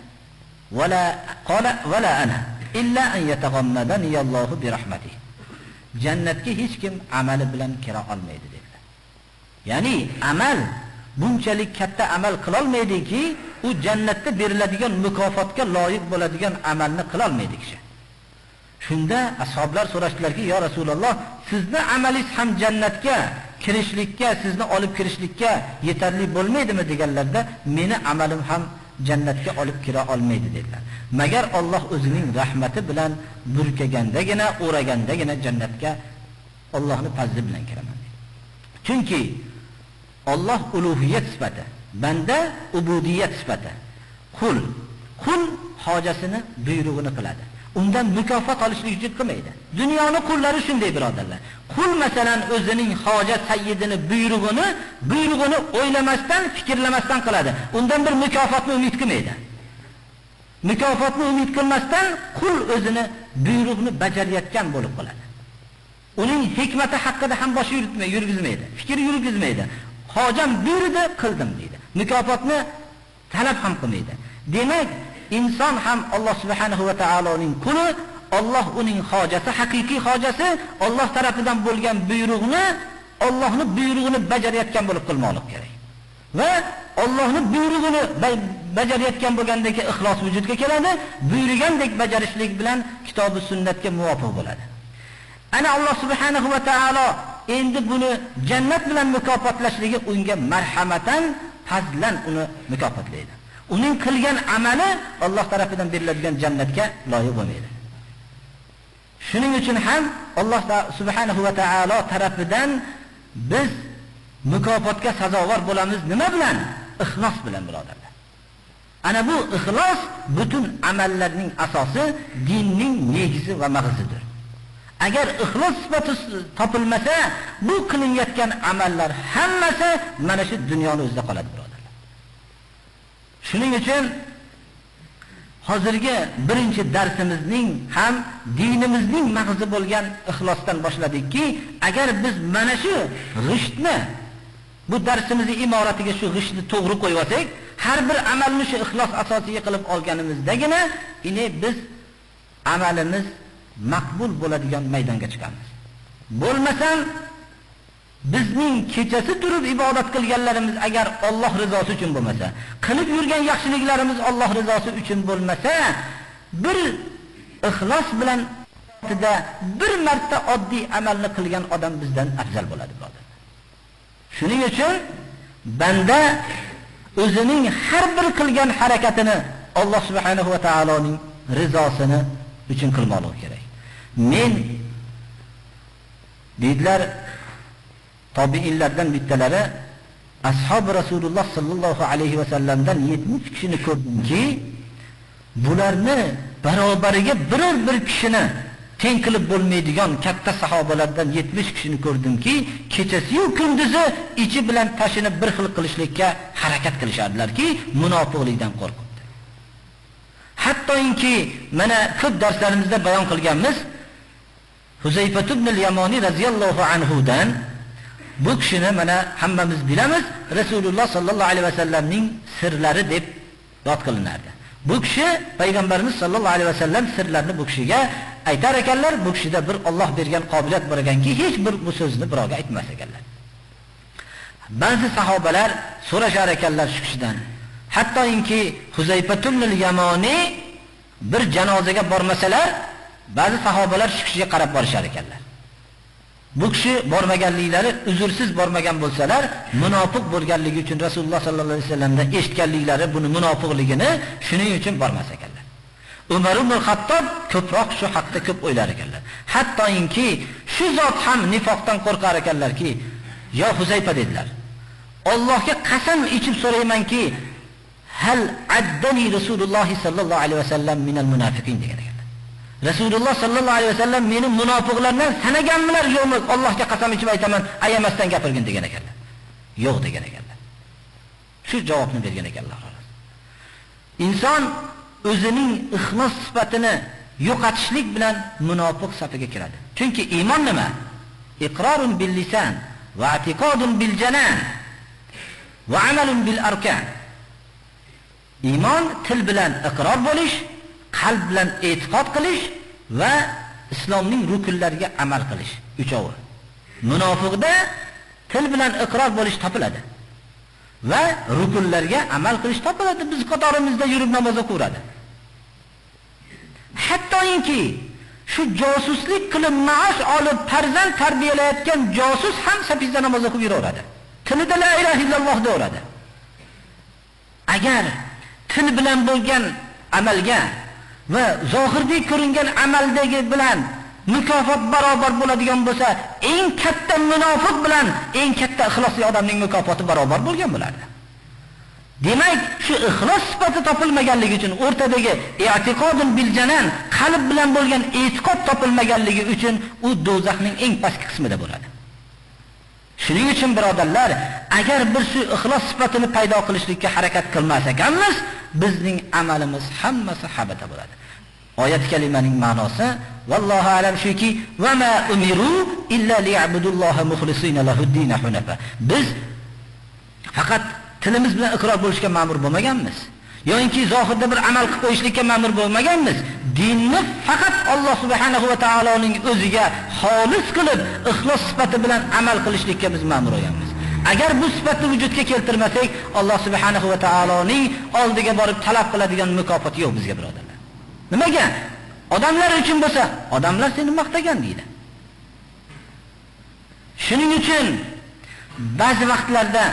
va la qala va la ana illa an yataghammadani Allohu bi rahmatihi. Jannatga hech kim amali bilan kira olmaydi dedilar. Ya'ni amal bunchalik katta amal qila olmaydiki, u jannatda beriladigan mukofotga loyiq bo'ladigan amalni qila olmaydi kishi. Shunda ashoblar so'rashdilarki, "Ya Rasululloh, sizni amalingiz ham jannatga kirishlikka, sizni olib kirishlikka yetarli bo'lmaydimi?" deganlarda, "Meni amalim ham jannatga olib kira olmaydi" dedilar. Magar Alloh o'zining rahmati bilan burkagandagina, o'ragandagina jannatga Allohning fazli bilan kiraman dedi. Chunki Alloh ulug'iyat sifati, banda ubudiyat sifati. Qul hojasini, buyrug'ini qiladi. Undan mukofot olishlik uchun qilmaydi. Dunyoni qullari shunday, birodarlar. Qul masalan o'zining hoja sayyidini buyrug'ini o'ylamasdan, fikrlamasdan qiladi. Undan bir mukofotni umid qilmaydi. Mukofotni umid qilmasdan qul o'zini buyrug'ini bajarayotgan bo'lib qoladi. Uning hikmati haqida ham bosh yurgizmaydi, fikr yurgizmaydi. Hojam buyurdi, qildim deydi. Mukofotni talab ham qilmaydi. Demak, inson ham Alloh subhanahu va taoloning quli, Alloh uning hojasi, haqiqiy hojasi Alloh tarafidan bo'lgan buyrug'ni, Allohning buyrug'ini bajarayotgan bo'lib qilmoqlik kerak. Va Allohning buyrug'ini bajarayotgan bo'lgandagi ixlos vujudga keladi, buyurgandek bajarishlik bilan kitob va sunnatga muvofiq bo'ladi. Ana Alloh subhanahu va taolo endi buni jannat bilan mukofotlashligi unga marhamatan, fazlan uni mukofotlaydi. Uning qilgan amali Alloh tarafidan beriladigan jannatga loyiq bo'lmaydi. Shuning uchun ham Alloh subhanahu va taolo tarafidan biz mukofotga sazovor bo'lamiz nima bilan? Ixlos bilan, birodarlar. Ana bu ixlos butun amallarning asosi, dinning negizi va mag'zidir. Agar ixlos sifati topilmasa, bu qilinayotgan amallar hammasi mana shu dunyoni o'zida qoladi, birodarlar. Shuning uchun hozirgi birinchi darsimizning ham dinimizning mag'zi bo'lgan ixlosdan boshladikki, agar biz mana shu g'ishtni, bu darsimizning imoratiga shu g'ishtni to'g'ri qo'yib olsak, har bir amalni shu ixlos asosiga qilib olganimizdagina ini biz amalimiz maqbul bo'ladigan maydonga chiqamiz. Bo'lmasam bizning kechasi turib ibodat qilganlarimiz agar Alloh rizosi uchun bo'lmasa, qilib yurgan yaxshiliklarimiz Alloh rizosi uchun bo'lmasa, bir ixlos bilan bir marta oddiy amalni qilgan odam bizdan afzal bo'ladi, birodarlar. Shuning uchun banda o'zining har bir qilgan harakatini Alloh subhanahu va taoloning rizosini uchun qilmoqligi kerak. Men deydilar tobiinlardan bittalari, ashob Rasululloh sallallohu alayhi va sallamdan 70 kishini ko'rdimki, bularni barobariga biror bir kishini Teng qilib bo'lmaydigan katta sahobalardan 70 kishini ko'rdimki, kechasi-yu kunduzi ichi bilan tashini bir xil qilishlikka harakat qilishardilarki, munofiqlikdan qo'rqib. Hattoki mana ko'p darslarimizda bayon qilganmiz, Huzayfa ibn al-Yamoni radhiyallohu anhu dan bu kishini mana hammamiz bilamiz, Rasululloh sallallohu alayhi vasallamning sirlari deb yod qilinardi. Bu kishi payg'ambarimiz sallallohu alayhi vasallam sirlarini bu kishiga aytar ekanlar. Bu kishida bir Alloh bergan qobiliyat bor ekanki, hech bir bu so'zni birovga aytmas ekanlar. Ba'zi sahobalar so'rashar ekanlar shu kishidan. Hattoki Huzayfa ibn al-Yamoni bir janozaga bormasalar, ba'zi sahobalar shu kishiga qarab borishar ekanlar. Bu kishi bormaganliklari, uzrsiz bormagan bo'lsalar, munofiq bo'lganligi uchun Rasululloh sallallohu alayhi vasallamdan eshitganliklari buni munofiqligini, shuning uchun bormas ekanlar. Umar ibn Xattob ko'proq shu haqda ko'p o'ylar ekanlar. Hattoki shu zot ham nifoqdan qo'rqar ekanlarki, "Ya Huzayfa" dedilar. Allohga qasam ichib so'raymanki, hal addani Rasululloh sallallohu alayhi vasallam minal munofiqin degan ekanlar. Rasululloh sallallohu alayhi vasallam meni munofiqlardan sanaganmilar yo'qmi? Allohga qasam ichib aytaman, ayamasdan gapirgin degan ekanlar. Yo'q degan ekanlar. Shu javobni bergan ekanlar. Inson o'zining ixlos sifatini yo'qotishlik bilan munofiq safiga kiradi. Chunki iymon nima? Iqrorun bil lisan va i'tiqodun bil janan va amalun bil arkan. Iymon til bilan iqror bo'lish, qalb bilan e'tiqod qilish va islomning rukunlariga amal qilish uchovi. Munofiqda til bilan iqror bo'lish topiladi va rukunlarga amal qilish topiladi. Biz qatorimizda yurib namoz o'qiradi. Hattoki shu josuslik qilib maosh olib farzand tarbiyalayotgan josus ham safizda namoz o'qib yuraveradi. Tilida la ilaha illalloh deyaveradi. Agar til bilan bo'lgan amalga va zohirdagi ko'ringan amaldagi bilan mukofot barobar bo'ladigan bo'lsa, eng katta munofiq bilan eng katta ixlosli odamning mukofoti barobar bo'lgan bo'lardi. Demak, shu ixlos sifati topilmaganligi uchun, o'rtadagi i'tiqodun bil janan, qalb bilan bo'lgan e'tiqod topilmaganligi uchun u do'zaxning eng pastki qismida bo'ladi. Shuning uchun birodarlar, agar bir shu ixlos sifatini paydo qilishlikka harakat qilmas ekanmiz, bizning amalimiz hammasi habata bo'ladi. Oyat kalimaning ma'nosi vallohu alam shuki, va ma umiru illa liya'budulloha muxlisina lahud-din hunafa. Biz faqat tilimiz bilan iqror bo'lishga ma'mur bo'lmaganmiz, yoki zohirda bir amal qilib qo'yishlikka ma'mur bo'lmaganmiz. Dinni faqat Alloh subhanahu va taoloning o'ziga xolis qilib, ixlos sifati bilan amal qilishlikka biz ma'mur bo'lganmiz. Agar bu sifatni vujudga keltirmasak, Alloh subhanahu va taoloning oldiga borib talab qiladigan mukofoti yo'q bizga birodarlar. Nimaga? Odamlar uchun bo'lsa, odamlar seni maqtagan deydi. Shuning uchun ba'zi vaqtlarda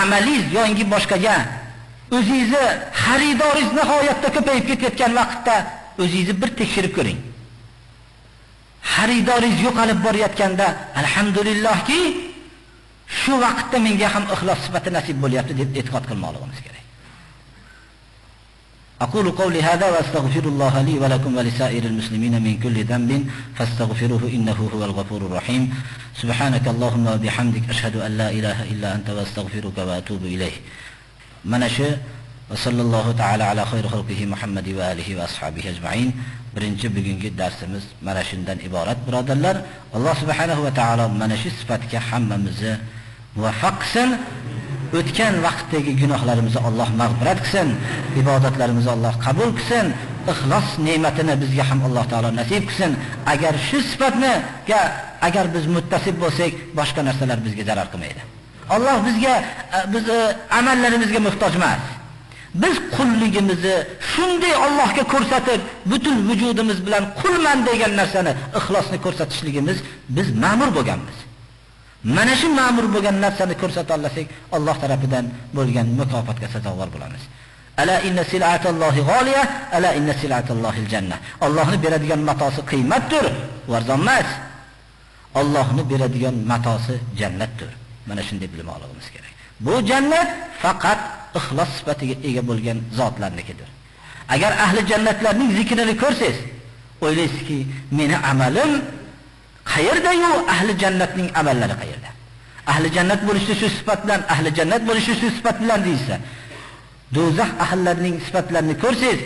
amalingiz yoki boshqaga o'zingizni xaridoringiz nihoyatda ko'payib ketayotgan vaqtda o'zingizni bir tekshirib ko'ring. Xaridoringiz yo'qolib borayotganda alhamdulillahki shu vaqtda menga ham ixlos sifati nasib bo'lyapti deb e'tiqod qilmoqligimiz kerak. أقول قولي هذا وأستغفر الله لي ولكم ولسائر المسلمين من كل ذنب فاستغفروه إنه هو الغفور الرحيم. سبحانك اللهم وبحمدك أشهد أن لا إله إلا أنت وأستغفرك وأتوب إليه. Mana shu وصلى الله تعالى على خير خلقه محمد وآله وأصحابه أجمعين. Birinchi bugungi darsimiz mana shundan iborat birodarlar. Alloh subhanahu va taolo mana shu sifatga hammamizni muvaffaq qilsin. O'tgan vaqtdagi gunohlarimizni Alloh mag'firat qilsin, ibodatlarimizni Alloh qabul qilsin, ixlos ne'matini bizga ham Alloh taolo nasib qilsin. Agar shu sifatga agar biz muttasib bo'lsak, boshqa narsalar bizga zarar qilmaydi. Alloh bizga biz amallarimizga muhtoj emas. Biz qulligimizni shunday Allohga ko'rsatib, butun vujudimiz bilan qulman degan narsani, ixlosni ko'rsatishligimiz biz ma'mur bo'lganmiz. Mana shu ma'mur bo'lgan narsani ko'rsata olsak, Alloh tarafidan bo'lgan mukofotga sazovor bo'lamiz. Ala inna sil'atallohi g'oliya, ala inna sil'atallohil jannah. Allohning beradigan matosi qiymatdir, arzon emas. Allohning beradigan matosi jannatdir. Mana shunday bilmoqligimiz kerak. Bu jannat faqat ixlos sifatiga ega bo'lgan zotlarnikidir. Agar ahli jannatlarning zikrini ko'rsangiz, O'ylaysizki, meni amalim qayerda-yu, ahli jannatning amallari qayerda? Ahli jannat bo'lishi shu sifat bilan, ahli jannat bo'lishi shu sifat bilan deysa, do'zax ahllarining sifatlarini ko'rsangiz,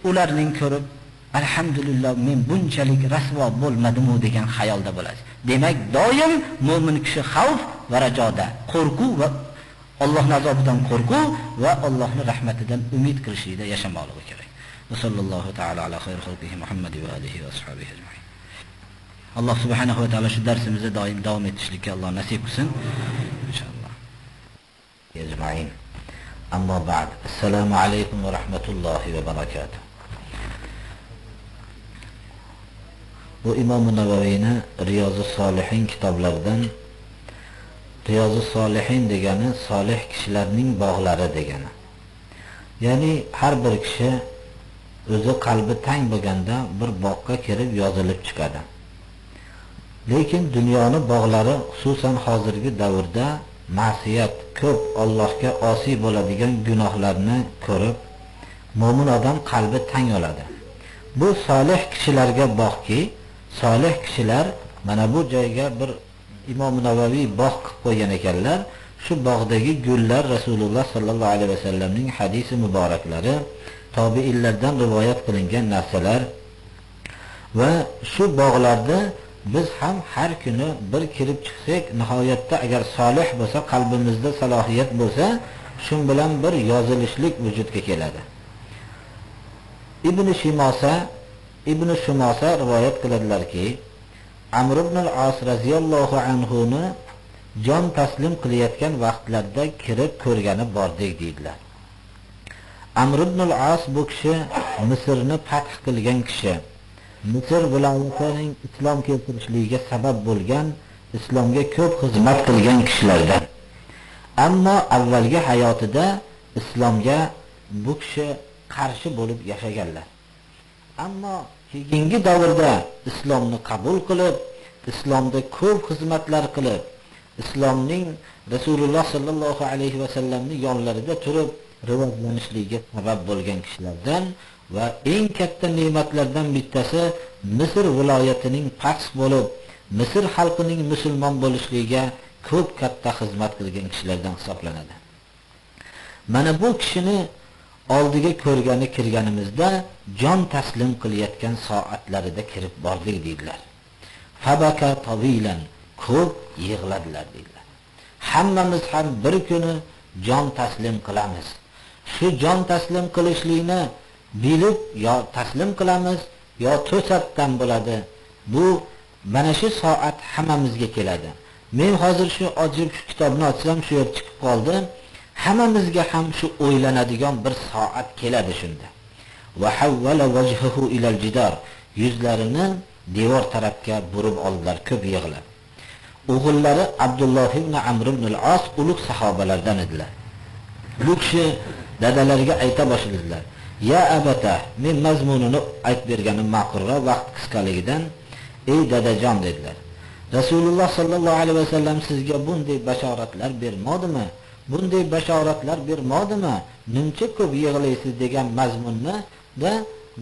ularning ko'rib, alhamdulillah, men bunchalik rasvo bo'lmadim-u degan xayolda bo'lasiz. Demak, doim mo'min kishi xavf va rajoda, qo'rquv va Allohning azobidan qo'rquv va Allohning rahmatidan umid qilishida yashamoqligi kerak. Va sallallohu taala ala xayri xalqihi Muhammad va alihi va ashabihi ajmain. Alloh subhanahu va taolo shu darsimizni doim davom etishlikka Alloh nasib qilsin. Inshaalloh. Ajmain. Ammo ba'd. Assalomu alaykum va rahmatullohi va barakatuh. Bu Imom Navaviyni Riyozi Solihin kitoblaridan. Riyozi Solihin degani solih kishilarning bog'lari degani. Ya'ni har bir kishi o'zi qalbi tang bo'lganda bir boqqa kirib yozilib chiqadi. Lekin dunyoni bog'lari, xususan hozirgi davrda ma'siyat ko'p, Allohga osiy bo'ladigan gunohlarni ko'rib mo'min odam qalbi tang oladi. Bu solih kishilarga bog'ki, solih kishilar mana bu joyga bir Imom Navaviy bog' qilib qo'ygan ekanlar. Shu bog'dagi gullar Rasululloh sallallohu alayhi vasallamning hadisi muboraklari, tobiinlardan rivoyat qilingan narsalar va shu bog'larda biz ham har kuni bir kirib chiqsak, nihoyatda agar solih bo'lsa, qalbimizda salohiyat bo'lsa, shu bilan bir yozilishlik vujudga keladi. Ibn Shumosa rivoyat qiladilarki, Amr ibn al-As radhiyallohu anhu ni jon taslim qilayotgan vaqtlarda kirib ko'rgani bordik deydilar. Amr ibn al-As bu kishi Misrni fath qilgan kishi. Misr viloyatining islom keltirishligiga sabab bo'lgan, islomga ko'p xizmat qilgan kishilardan. Ammo avvalgi hayotida islomga bu kishi qarshi bo'lib yashaganlar. Ammo keyingi davrda islomni qabul qilib, islomda ko'p xizmatlar qilib, islomning Rasululloh sallallohu alayhi va sallamning yonlarida turib rivojlanishligiga sabab bo'lgan kishilardan va eng katta ne'matlardan bittasi Misr viloyatining fath bo'lib, Misr xalqining musulmon bo'lishligiga ko'p katta xizmat qilgan kishilardan hisoblanadi. Mana bu kishini oldiga ko'rgani kirganimizda jon taslim qilayotgan soatlarida kirib bordik deydilar. Fabaka tawilan, ko'p yig'ladilar deydilar. Hammamiz ham bir kuni jon taslim qilamiz. Shu jon taslim qilishlikni bilib yo taslim qilamiz, yo to'satdan bo'ladi. Bu mana shu soat hammamizga keladi. Men hozir shu ochib shu kitobni ochsam shu yer chiqib qoldi. Hammamizga ham shu o'ylanadigan bir soat keladi shunda. Va hawwala wajhahu ila al-jidar, yuzlarini devor tarafga burib oldilar ko'p yig'lab. O'g'illari Abdulloh ibn Amr ibn al-As ulug' sahobalardan edilar. Bu kishi dadalariga ayta boshladilar. Ya abata, men mazmunini aytib berganim ma'qulroq, vaqt qisqaligidan, ey dadajon dedilar. Rasululloh sallallohu alayhi vasallam sizga bunday bashoratlar bermadimi? Bunday bashoratlar bermadimi? Nimcha ko'p yig'laysiz degan mazmunni da,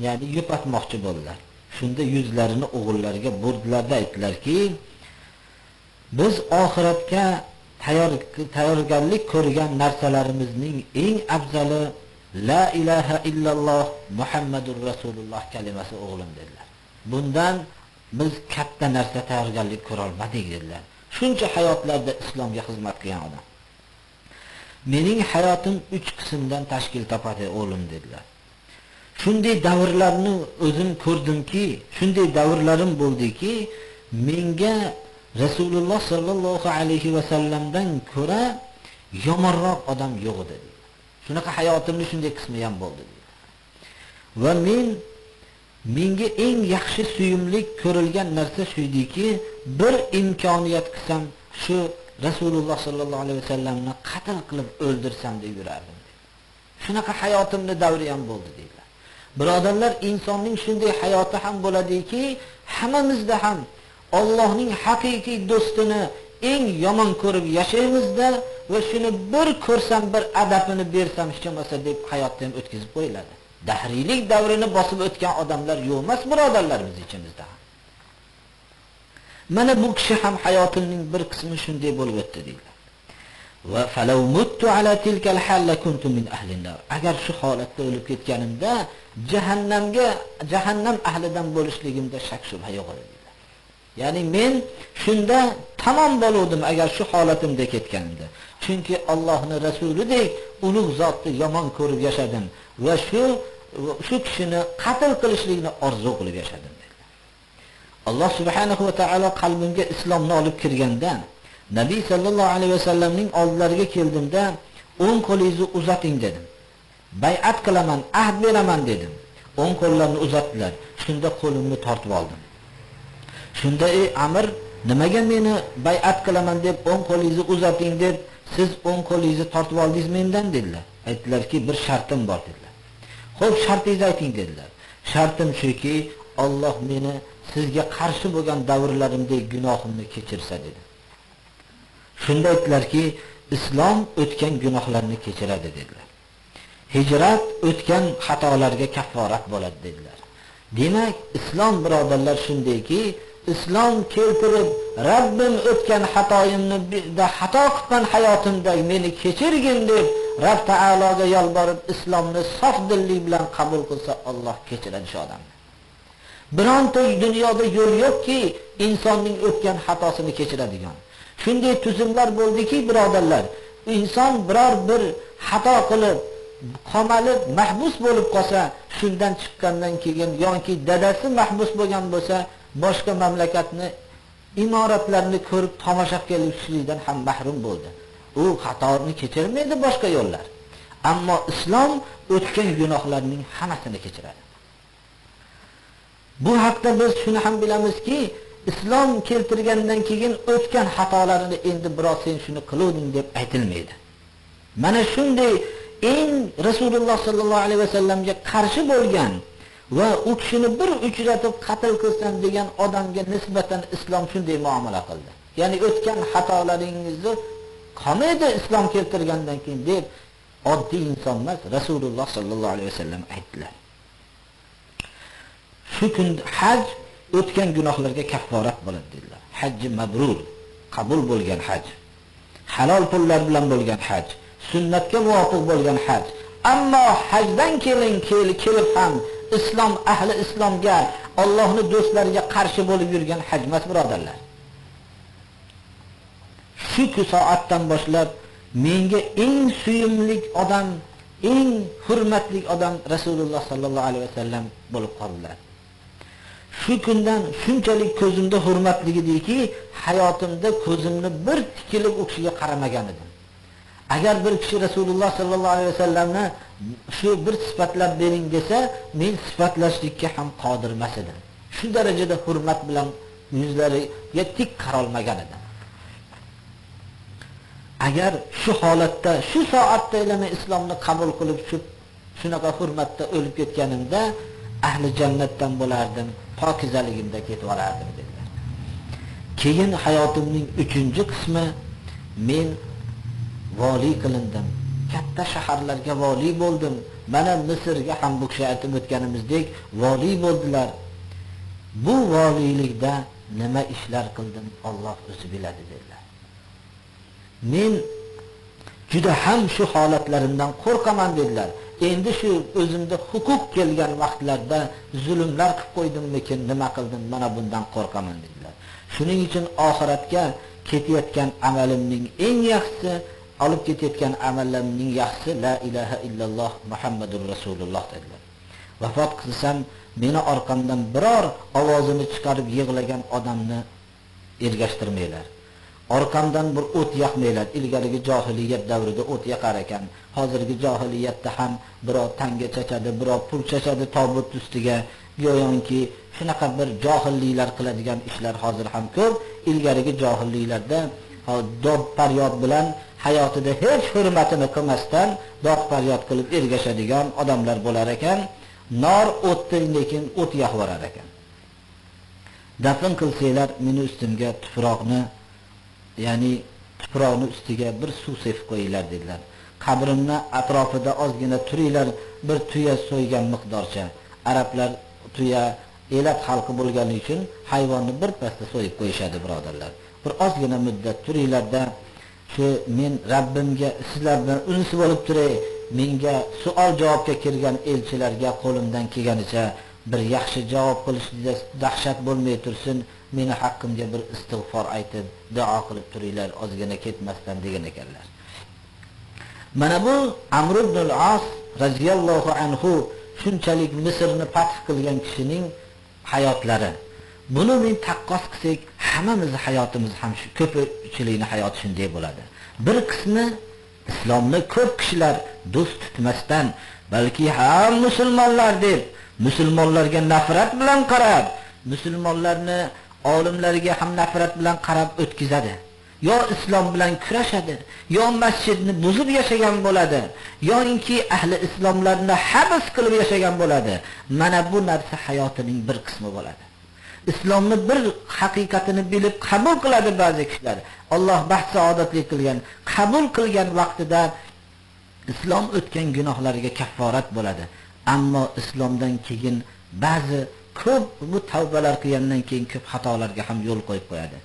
ya'ni yupatmoqchi bo'ldilar. Shunda yuzlarini o'g'illariga burdilarda aytdilarki, biz oxiratga tayyorgarlik ko'rgan narsalarimizning eng afzali la ilaha illalloh Muhammadur Rasululloh kalimasi o'g'lim dedilar. Bundan biz katta narsa tayyorgarlik ko'ra olmadik dedilar. Shuncha hayotlarda islomga xizmat qilgan odam. Mening hayotim 3 qismdan tashkil topadi o'g'lim dedilar. Shunday davrlarni o'zim ko'rdimki, shunday davrlarim bo'ldiki, menga Rasululloh sallallohu alayhi va sallamdan ko'ra yomonroq odam yo'q edi. Shunaqa hayotimni shunday qismi ham bo'ldi dedi. Va menga eng yaxshi suyumlik ko'rilgan narsa shu ediki, bir imkoniyat qilsam shu Rasululloh sallallohu alayhi vasallamni qatl qilib o'ldirsam deb yurardim. Shunaqa hayotimni davri ham bo'ldi deydilar. Birodarlar, insonning shunday hayoti ham bo'ladiki, hammamizda ham Allohning haqiqiy do'stini eng yomon ko'rib yashaymizda va shuni bir ko'rsam, bir adabini bersam hech bo'lmasa deb hayotni ham o'tkazib qo'yiladi. Dahriylik davrini bosib o'tgan odamlar yo'q emas, birodarlar, biz ichimizda. Mana bu kishi ham hayotining bir qismi shunday bo'lib o'tdi deydilar. Va falaw muttu ala tilka al-hal lakuntu min ahli an-nar. Agar shu holatda o'lib ketganimda jahannam ahlidan bo'lishligimda shak shubha yo'q edi deydilar. Ya'ni men shunda tamom bo'ldim agar shu holatimda ketganimda. Chunki Allohning rasulidek ulug' zotni yomon ko'rib yashadim va shu kishini qatl qilishlikni orzu qilib yashadim dedilar. Alloh subhanahu va taolo qalbimga islomni olib kirganda Nabiy sallallohu alayhi vasallamning oldilariga keldimda, o'ng qo'lingizni uzating dedim. Bay'at qilaman, ahd beraman dedim. O'ng qo'llarini uzatdilar. Shunda qo'limni tortib oldim. Shunda ey Amir, nimaga meni bay'at qilaman deb o'ng qo'lingizni uzating deb siz o'ng qo'lingizni tortib oldingiz mendan dedilar. Aytdilarki, bir shartim bor dedilar. Xo'p, shartingizni ayting dedilar. Shartim shuki, Alloh meni sizga qarshi bo'lgan davrlarimdagi gunohimni kechirsa dedi. Shunda aytdilarki, islom o'tgan gunohlarni kechiradi dedilar. Hijrat o'tgan xatolarga kafforat bo'ladi dedilar. Demak, islom birodarlar shundayki, islom keltirib, Rabbim o'tgan xatoyimni xato qilgan hayotimda meni kechirgin deb Rabb taologa yolborib islomni sof dillik bilan qabul qilsa, Alloh kechiradi shu odamni. Bironta dunyoda yo'l yo'qki, insonning o'tgan xatosini kechiradigan. Shunday tuzumlar bo'ldiki, birodarlar, inson biror bir xato qilib, qamalib, mahbus bo'lib qolsa, shundan chiqqandan keyin yoki dadasi mahbus bo'lgan bo'lsa, boshqa mamlakatni imoratlarini ko'rib tomosha qilishlikdan ham mahrum bo'ldi. U xatoni kechirmaydi boshqa yo'llar. Ammo islom o'tgan gunohlarning hammasini kechiradi. Bu haqda biz shuni ham bilamizki, islom keltirgandan keyin o'tgan xatolarini endi biroz sen shuni qiluvding deb aytilmaydi. Mana shunday eng Rasululloh sallallohu alayhi vasallamga qarshi bo'lgan va u kishini bir uchratib qatl qilsam degan odamga nisbatan islom shunday muomala qildi. Ya'ni o'tgan xatolaringizni qolmaydi islom keltirgandan keyin deb oddiy inson emas, Rasululloh sallallohu alayhi vasallam aytdilar. Shu kun haj o'tgan gunohlarga kafforat bo'ladi dedilar. Hajji mabrur, qabul bo'lgan haj, halol pullar bilan bo'lgan haj, sunnatga muvofiq bo'lgan haj. Ammo hajdan kelib ham islom ahli islomga, Allohning do'stlariga qarshi bo'lib yurgan haj emas, birodarlar. Shu soatdan boshlab menga eng suyumli odam, eng hurmatli odam Rasululloh sallallohu alayhi vasallam bo'lib qoldilar. Shu kundan shunchalik ko'zimda hurmatligidiki, hayotimda ko'zimni bir tikilib u kishiga qaramagan edim. Agar bir kishi Rasululloh sallallohu alayhi vasallamni shu bir sifatlab bering desa, men sifatlashlikka ham qodir emas edim. Shu darajada hurmat bilan yuzlariga tik qarolmagan edim. Agar shu holatda, shu soatda men islomni qabul qilib, shunaqa hurmatda o'lib ketganimda ahli jannatdan bo'lardim, pokizaligimda ketib olardim dedilar. Keyin hayotimning 3-qismi men vali qilindim. Katta shaharlarga vali bo'ldim. Mana Misrga ham bu kishi aytib o'tganimizdek vali bo'ldilar. Bu valilikda nima ishlar qildim, Alloh o'zi biladi dedilar. Men juda ham shu holatlarimdan qo'rqaman dedilar. Endi shu o'zimda huquq kelgan vaqtlarda zulmlar qilib qo'ydimmikin, nima qildim, mana bundan qo'rqaman dedilar. Shuning uchun oxiratga ketayotgan amalimning eng yaxshisi, olib ketayotgan amallarimning yaxshisi la ilaha illalloh Muhammadur Rasululloh dedilar. Vafot qilsam meni orqamdan biror ovozini chiqarib yig'lagan odamni ergashtirmanglar. Orqamdan bir o't yoqmanglar. Ilgarigi johiliyat davrida o't yoqar ekan. Hozirgi johiliyatda ham birov tanga chachadi, birov pul chachadi tobut ustiga. Go'yoki shunaqa bir johilliklar qiladigan ishlar hozir ham ko'p. Ilgarigi johilliklarda dod faryod bilan hayotida hech hurmatini qilmasdan dod faryod qilib ergashadigan odamlar bo'lar ekan. Nor o'tdi, lekin o't yoqvorar ekan. Dafn qilsanglar meni ustimga tuproqni, ya'ni tuproqni ustiga bir suv sepib qo'yinglar dedilar. Qabrimni atrofida ozgina turinglar, bir tuya so'ygan miqdorcha. Arablar tuya elat xalqi bo'lgani uchun hayvonni bir pasda so'yib qo'yishadi birodarlar. Bir ozgina muddat turinglarda shu men Rabbimga sizlar bilan unsi bo'lib turay, menga savol javobga kirgan elchilarga qo'limdan kelganicha bir yaxshi javob qilishda dahshat bo'lmay tursin, meni haqqimga bir istig'for aytib, duo qilib turinglar, ozgina ketmasdan degan ekanlar. Mana bu Amr ibn al-As radhiyallohu anhu shunchalik Misrni fath qilgan kishining hayotlari. Buni men taqqos qilsak, hammamiz hayotimiz ham shu ko'pchilikning hayoti shunday bo'ladi. Bir qismi islomni ko'p kishilar do'st tutmasdan, balki ham musulmonlar deb musulmonlarga nafrat bilan qarab, musulmonlarni olimlarga ham nafrat bilan qarab o'tkazadi. Yo islom bilan kurashadi, yo masjidni buzib yashagan bo'ladi, yoinki ahli islomlarni habs qilib yashagan bo'ladi. Mana bu narsa hayotining bir qismi bo'ladi. Islomni bir haqiqatini bilib qabul qiladi ba'zi kishilar. Alloh baxt saodatli qilgan, qabul qilgan vaqtida islom o'tgan gunohlariga kafforat bo'ladi. Ammo islomdan keyin ba'zi ko'p bu tavbalar qilgandan keyin ko'p xatolarga ham yo'l qo'yib qo'yadi.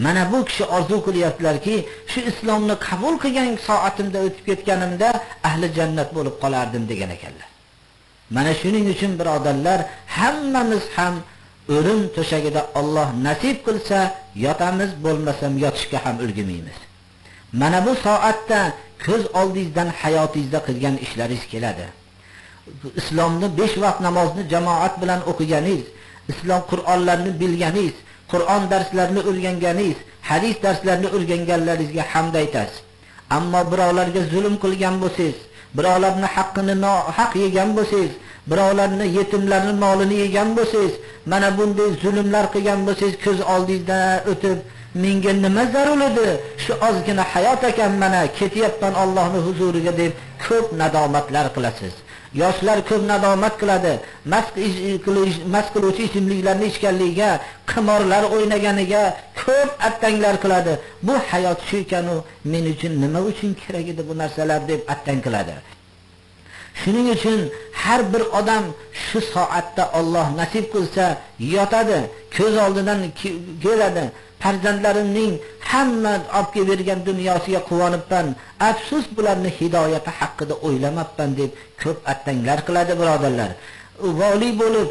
Mana bu kishi orzu qilyaptilarki, shu islomni qabul qilgan soatimda o'tib ketganimda ahli jannat bo'lib qolardim degan ekanlar. Mana shuning uchun birodarlar, hammamiz ham o'lim to'shagida Alloh nasib qilsa yotamiz, bo'lmasam yotishga ham ulgurmaymiz. Mana bu soatda ko'z oldingizdan hayotingizda qilgan ishlaringiz keladi. Islomni 5 vaqt namozni jamoat bilan o'qiganingiz, islom Qur'onlarni bilganingiz, Qur'on darslarini o'rganganingiz, hadis darslarini o'rganganlaringizga hamd aytasiz. Ammo birovlarga zulm qilgan bo'lsangiz, birovlarning haqqini nohaq yegan bo'lsangiz, birovlarning yetimlarning molini yegan bo'lsangiz, mana bunday zulmlar qilgan bo'lsangiz, ko'z oldingizdan o'tib menga nima zarur edi, shu ozgina hayot ekan, mana ketyapman Allohning huzuriga deb ko'p nadomatlar qilasiz. Yoshlar ko'p nadomat qiladi, mast qiluvchi ichimliklarni ichganligiga, qimorlar o'ynaganiga ko'p attanglar qiladi. Bu hayot shu ekan-u, men uchun nima uchun kerak edi bu narsalar deb attang qiladi. Shuning uchun har bir odam shu soatda Alloh nasib qilsa yotadi, ko'z oldidan keladi. Farzandlarimning hamma olib kelib bergan dunyosiga quvonibman, afsus bularni hidoyati haqida o'ylamabman deb ko'p attanglar qiladi birodarlar. Vali bo'lib,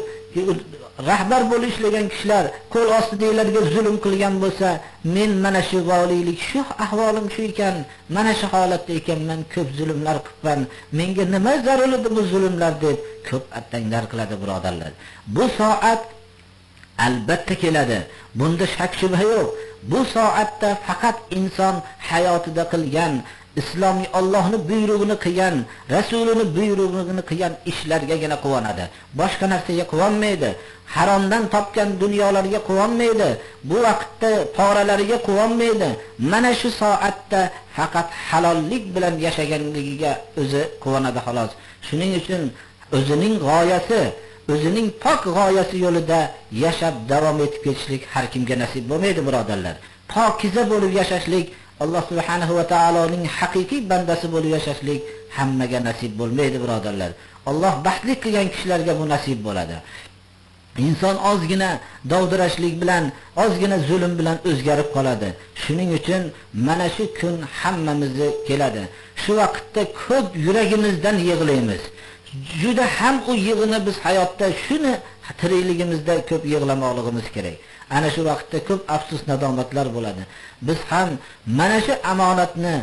rahbar bo'lib ishlagan kishilar qo'l ostidagilarga zulm qilgan bo'lsa, men mana shu valiylik, shu ahvolim shu ekan, mana shu holatda ekanman, ko'p zulmlar qilibman, menga nima zarur edi bu zulmlar deb ko'p attanglar qiladi birodarlar. Bu soat albatta keladi. Bunda shak shubha yo'q. Bu soatda faqat inson hayotida qilgan, islomiy Allohning buyrug'ini qilgan, Rasulining buyrug'ini qilgan ishlargagina quvonadi. Boshqa narsaga quvonmaydi. Haromdan topgan dunyolarga quvonmaydi. Bu vaqtda poralariga quvonmaydi. Mana shu soatda faqat halollik bilan yashaganligiga o'zi quvonadi xolos. Shuning uchun o'zining g'oyasi, o'zining pok g'oyasi yo'lida yashab davom etib ketishlik har kimga nasib bo'lmaydi birodarlar. Pokiza bo'lib yashashlik, Alloh subhanahu va taoloning haqiqiy bandasi bo'lib yashashlik hammaga nasib bo'lmaydi birodarlar. Alloh baxtli qilgan kishilarga bu nasib bo'ladi. Inson ozgina dovdirashlik bilan, ozgina zulm bilan o'zgarib qoladi. Shuning uchun mana shu kun hammamizni keladi. Shu vaqtda ko'p yuragimizdan yig'laymiz. Juda ham u yig'ini biz hayotda shuni tirikligimizda ko'p yig'lamoqligimiz kerak. Ana shu vaqtda ko'p afsus nadomatlar bo'ladi. Biz ham mana shu amonatni,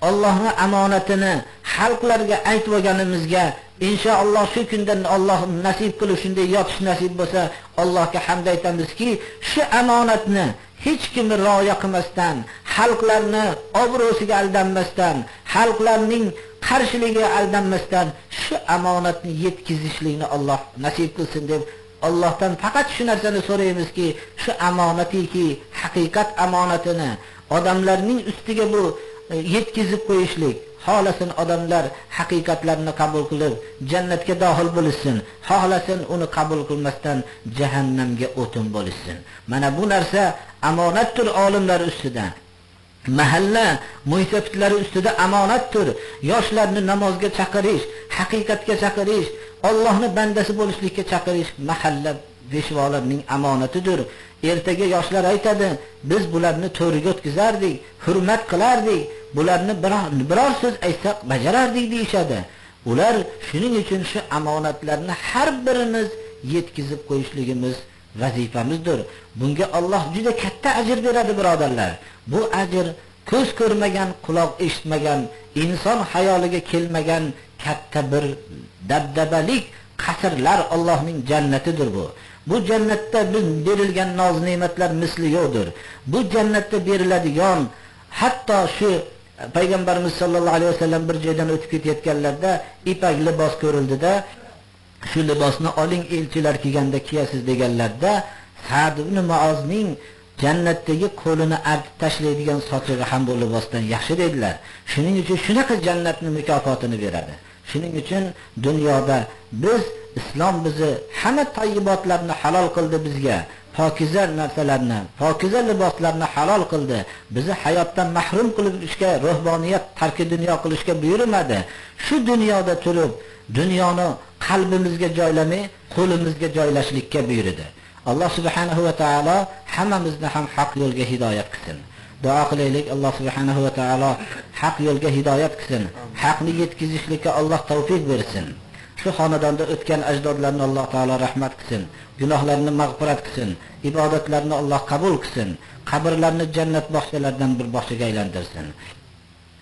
Allohning amonatini xalqlarga aytib olganimizga inshaalloh shu kundan Alloh nasib qilib shunday yotish nasib bo'lsa, Allohga hamd aytamizki, shu amonatni hech kimni rioya qilmasdan, xalqlarni obro'siga aldanmasdan, xalqlarning qarshiligiga aldanmasdan shu amonatni yetkazishlikni Alloh nasib qilsin deb Allohdan faqat shu narsani so'raymizki, shu amonatiki, haqiqat amonatini odamlarning ustiga bu yetkazib qo'yishlik, xohlasin odamlar haqiqatlarni qabul qilib jannatga dohil bo'lishsin, xohlasin uni qabul qilmasdan jahannamga o'tin bo'lishsin. Mana bu narsa amonatdir olimlar ustida. Mahalla mo'ysafidlari ustida omonatdir. Yoshlarni namozga chaqirish, haqiqatga chaqirish, Allohning bandasi bo'lishlikka chaqirish mahalla peshvolarining omonatidir. Ertaga yoshlar aytadi, biz bularni to'riga o'tkazardik, hurmat qilardik, bularni biror so'z aytsak bajarardik deyishadi. Ular shuning uchun shu omonatlarni har birimiz yetkazib qo'yishligimiz vazifamizdir. Bunga Alloh juda katta ajr beradi, birodarlar. Bu ajr ko'z ko'rmagan, quloq eshitmagan, inson xayoliga kelmagan katta bir dabdabalik qasrlar Allohning jannatidir bu. Bu jannatda berilgan noz-ne'matlar misli yo'qdir. Bu jannatda beriladigan hatto shu Payg'ambarimiz sollallohu alayhi vasallam bir joydan o'tib ketayotganlarida ipak libos ko'rildida, shu libosni oling, elchilar kelganda kiyasiz deganlarda, Sa'd ibn Muozning jannatdagi qo'lini artib tashlaydigan sochig'i ham bu libosdan yaxshi dedilar. Shuning uchun shunaqa jannatning mukofotini beradi. Shuning uchun dunyoda biz islom bizni hamma tayyibotlarni halol qildi bizga, pokiza narsalarni, pokiza liboslarni halol qildi. Bizni hayotdan mahrum qilib ishga, ruhboniyat tarki dunyo qilishga buyurmadi. Shu dunyoda turib, dunyoni qalbimizga joylamay, qo'limizga joylashlikka buyurdi. Alloh subhanahu va taolo hammamizni ham haq yo'lga hidoyat qilsin. Duo qilaylik, Alloh subhanahu va taolo haq yo'lga hidoyat qilsin. Haqni yetkazishlikka Alloh tavfiq bersin. Shu xonadonda o'tgan ajdodlarni Alloh taolo rahmat qilsin, gunohlarini mag'firat qilsin, ibodatlarini Alloh qabul qilsin, qabrlarni jannat bog'chalaridan bir bog'chaga aylantirsin.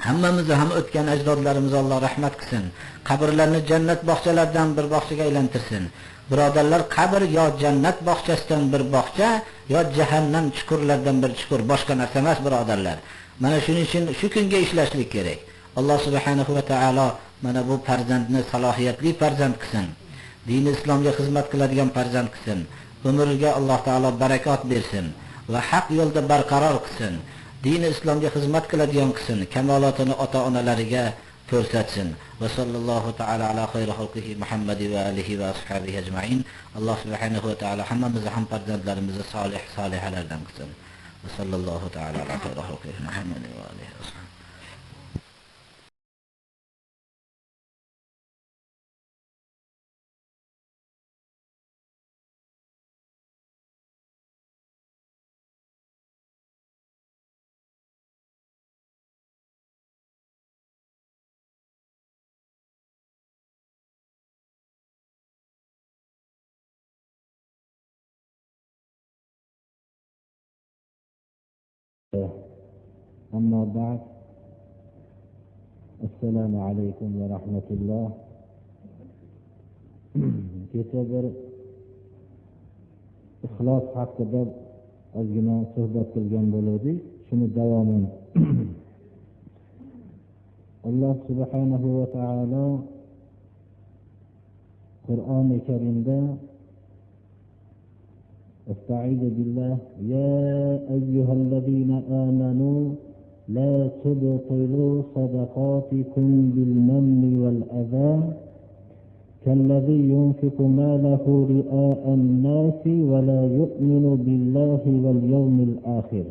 Hammamizni ham o'tgan ajdodlarimizni Alloh rahmat qilsin, qabrlarni jannat bog'chalaridan bir bog'chaga aylantirsin. Birodarlar, qabr yo jannat bog'chasidan bir bog'cha, yo jahannam chuqurlaridan bir chuqur, boshqa narsa emas, birodarlar. Mana shuning uchun shu kunga ishlashlik kerak. Alloh subhanahu va taolo mana bu farzandni salohiyatli farzand qilsin. Dini islomga xizmat qiladigan farzand qilsin. Umriga Alloh taolo barakot bersin va haq yo'lda barqaror qilsin. Dini islomga xizmat qiladigan qilsin. Kamolotini ota-onalariga ko'rsatsin. Va sallallohu taala ala xayri xalqihi Muhammad va alihi va ashabihi ajmain. Alloh subhanahu va taolo hammamizni ham farzandlarimizni solih solihalardan qilsin. Va sallallohu taala ala xayri xalqihi Muhammad va alihi va ashabihi. أما بعد، السلام عليكم ورحمة الله. Kecha bir ixlos haqida ozgina suhbat qilgan bo'ldik. Shuni davomini Alloh subhanahu va taolo Qur'oni Karimda استعيذ بالله يا أيها الذين آمنوا لا تبطلوا صدقاتكم بالمن والأذى كالذي ينفق ماله رئاء الناس ولا يؤمن بالله واليوم الآخر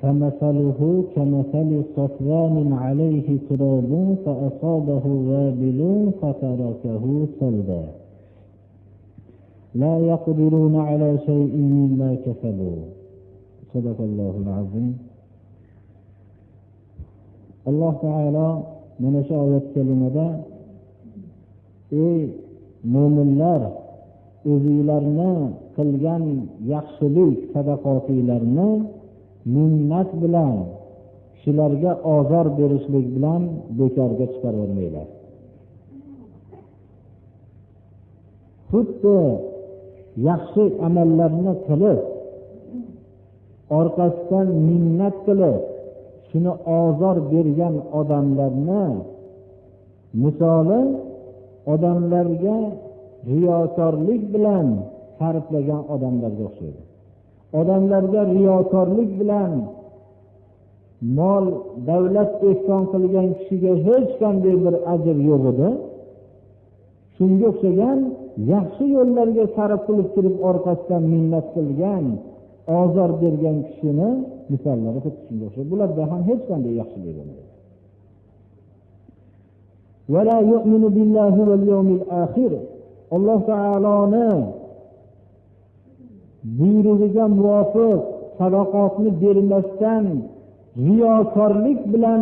فمثله كمثل صفوان عليه تراب فأصابه وابل فتركه صلدا لا يقدرون على شيء مما كسبوا. صدق الله العظيم. Alloh taolo mana shu oyat kalimada ey mo'minlar, o'zinglarni qilgan yaxshilik sadaqotinglarni minnat bilan kishilarga ozor berishlik bilan bekorga chiqaravermanglar. Xuddi yaxshi amallarni qilib orqasidan minnat qilib shuni ozor bergan odamlarni misoli odamlarga riyokorlik bilan sarflagan odamlarga o'xshaydi. Odamlarga riyokorlik bilan mol, davlat ehson qilgan kishiga hech qanday bir ajr yo'q edi. Shunga o'xshagan yaxshi yo'llarga sarf qilib turib orqasidan minnat qilgan ozor bergan kishini misollari xuddi shunga o'xshaydi. Bularda ham hech qanday yaxshilik bo'lmaydi. Va la yu'minu billahi val yawmil akhir. Alloh taoloni buyrug'iga muvofiq sadoqatni bermasdan riyokorlik bilan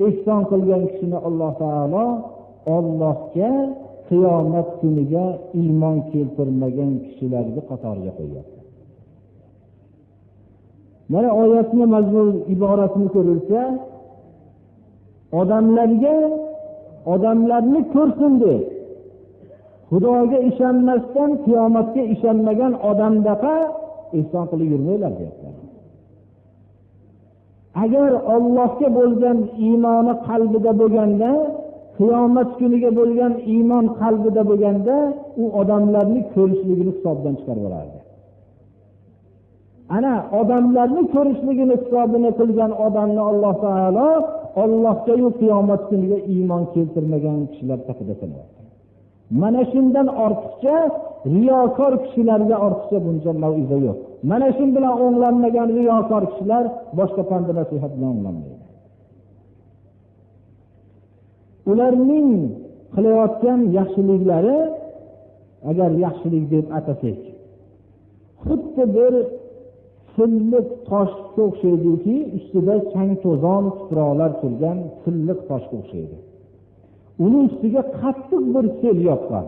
ehson qilgan kishini Alloh taolo Allohga qiyomat kuniga iymon keltirmagan kishilarga qatoriga qo'yadi. Mana oyatni mazmun iborasini ko'rilsa, odamlarga odamlarni ko'rsin deb Xudoga ishonmasdan qiyomatga ishonmagan odamdaqa ehson qilib yurmanglar deyapti. Agar Allohga bo'lgan iymoni qalbida bo'lganda, qiyomat kuniga bo'lgan iymon qalbida bo'lganda, u odamlarni ko'rishligini hisobdan chiqarib olardi. Ana odamlarni ko'rishligini hisobini qilgan odamni Alloh taolo Allohga yu qiyomat kuniga iymon keltirmagan kishilar safida sanayapti. Mana shundan ortiqcha riyokor kishilarga ortiqcha buncha mav'iza yo'q. Mana shun bilan o'nglanmagan riyokor kishilar boshqa pand nasihat bilan o'nglanmaydi. Ularning qilayotgan yaxshiliklari, agar yaxshilik deb atasak, xuddi bir silliq toshga o'xshaydiki, ustida chang to'zon tuproqlar turgan silliq toshga o'xshaydi. Uni ustiga qattiq bir sel yoqqan.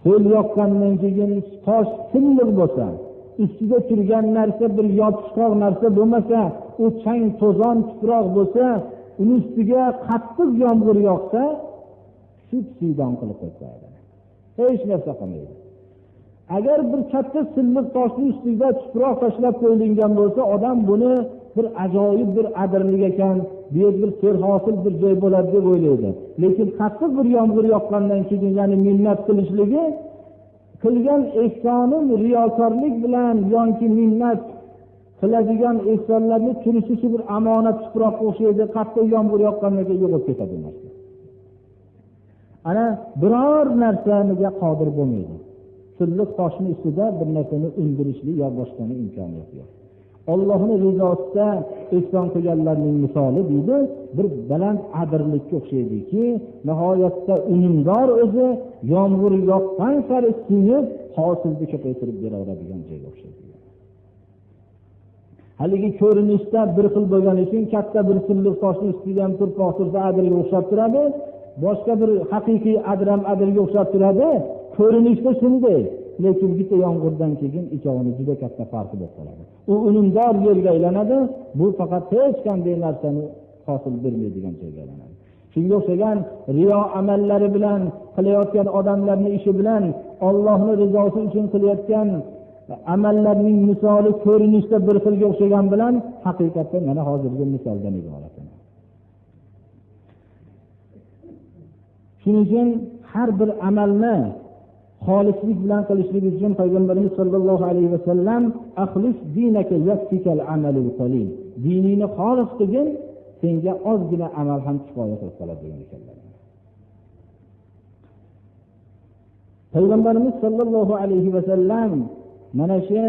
Sel yoqqandan keyin tosh silliq bo'lsa, ustida turgan narsa bir yopishqoq narsa bo'lmasa, u chang to'zon tuproq bo'lsa, uni ustiga qattiq yomg'ir yoqsa, sut siydon qilib qo'yadi. Hech narsa qolmaydi. Agar bir katta silliq toshning ustida tuproq tashlab qo'yilgan bo'lsa, odam buni bir ajoyib bir adirlik ekan, bu yer bir serhosil bir joy bo'ladi deb o'ylaydi. Lekin qattiq bir yomg'ir yoqqandan keyin, ya'ni minnat qilishligi, qilgan ehsonim riyokorlik bilan yoki minnat qiladigan ehsonlarni turishi shu bir omonat tuproqqa o'xshaydi, qattiq yomg'ir yoqqandan keyin yo'qolib ketadi narsa. Ana biror narsaniga qodir bo'lmaydi. Silliq toshning ustida bir narsani undirishlik yo boshqani imkoniyati yo'q. Allohning rizosida ehson qilganlarning misoli deydi, bir baland adirlikka o'xshaydiki, nihoyatda unumdor o'zi yomg'ir yoqqan sari singib, hosilni ko'paytirib beraveradigan joyga o'xshaydi. Haligi ko'rinishda bir xil bo'lgani uchun katta bir silliq toshning ustida ham turpoq tursa adirga o'xshab turadi, boshqa bir haqiqiy adir ham adirga o'xshab turadi. Ko'rinishda shunday, lekin bitta yomg'irdan keyin ikkovini juda katta farqi bo'lib qoladi. U unumdor yerga aylanadi, bu faqat hech qanday narsani hosil bermaydigan joyga aylanadi. Shunga o'xshagan riyo amallari bilan qilayotgan odamlarning ishi bilan Allohning rizosi uchun qilayotgan amallarning misoli ko'rinishda bir xilga o'xshagan bilan haqiqatda mana hozirgi misoldan iborat. Shuning uchun har bir amalni xolislik bilan qilishlik uchun Payg'ambarimiz sollallohu alayhi vasallam axlis dinaka yakfikal amalul qalil. Diningni xolis qilgin, senga ozgina amal ham kifoya qilib qoladi degan ekanlar. Payg'ambarimiz sollallohu alayhi vasallam mana shu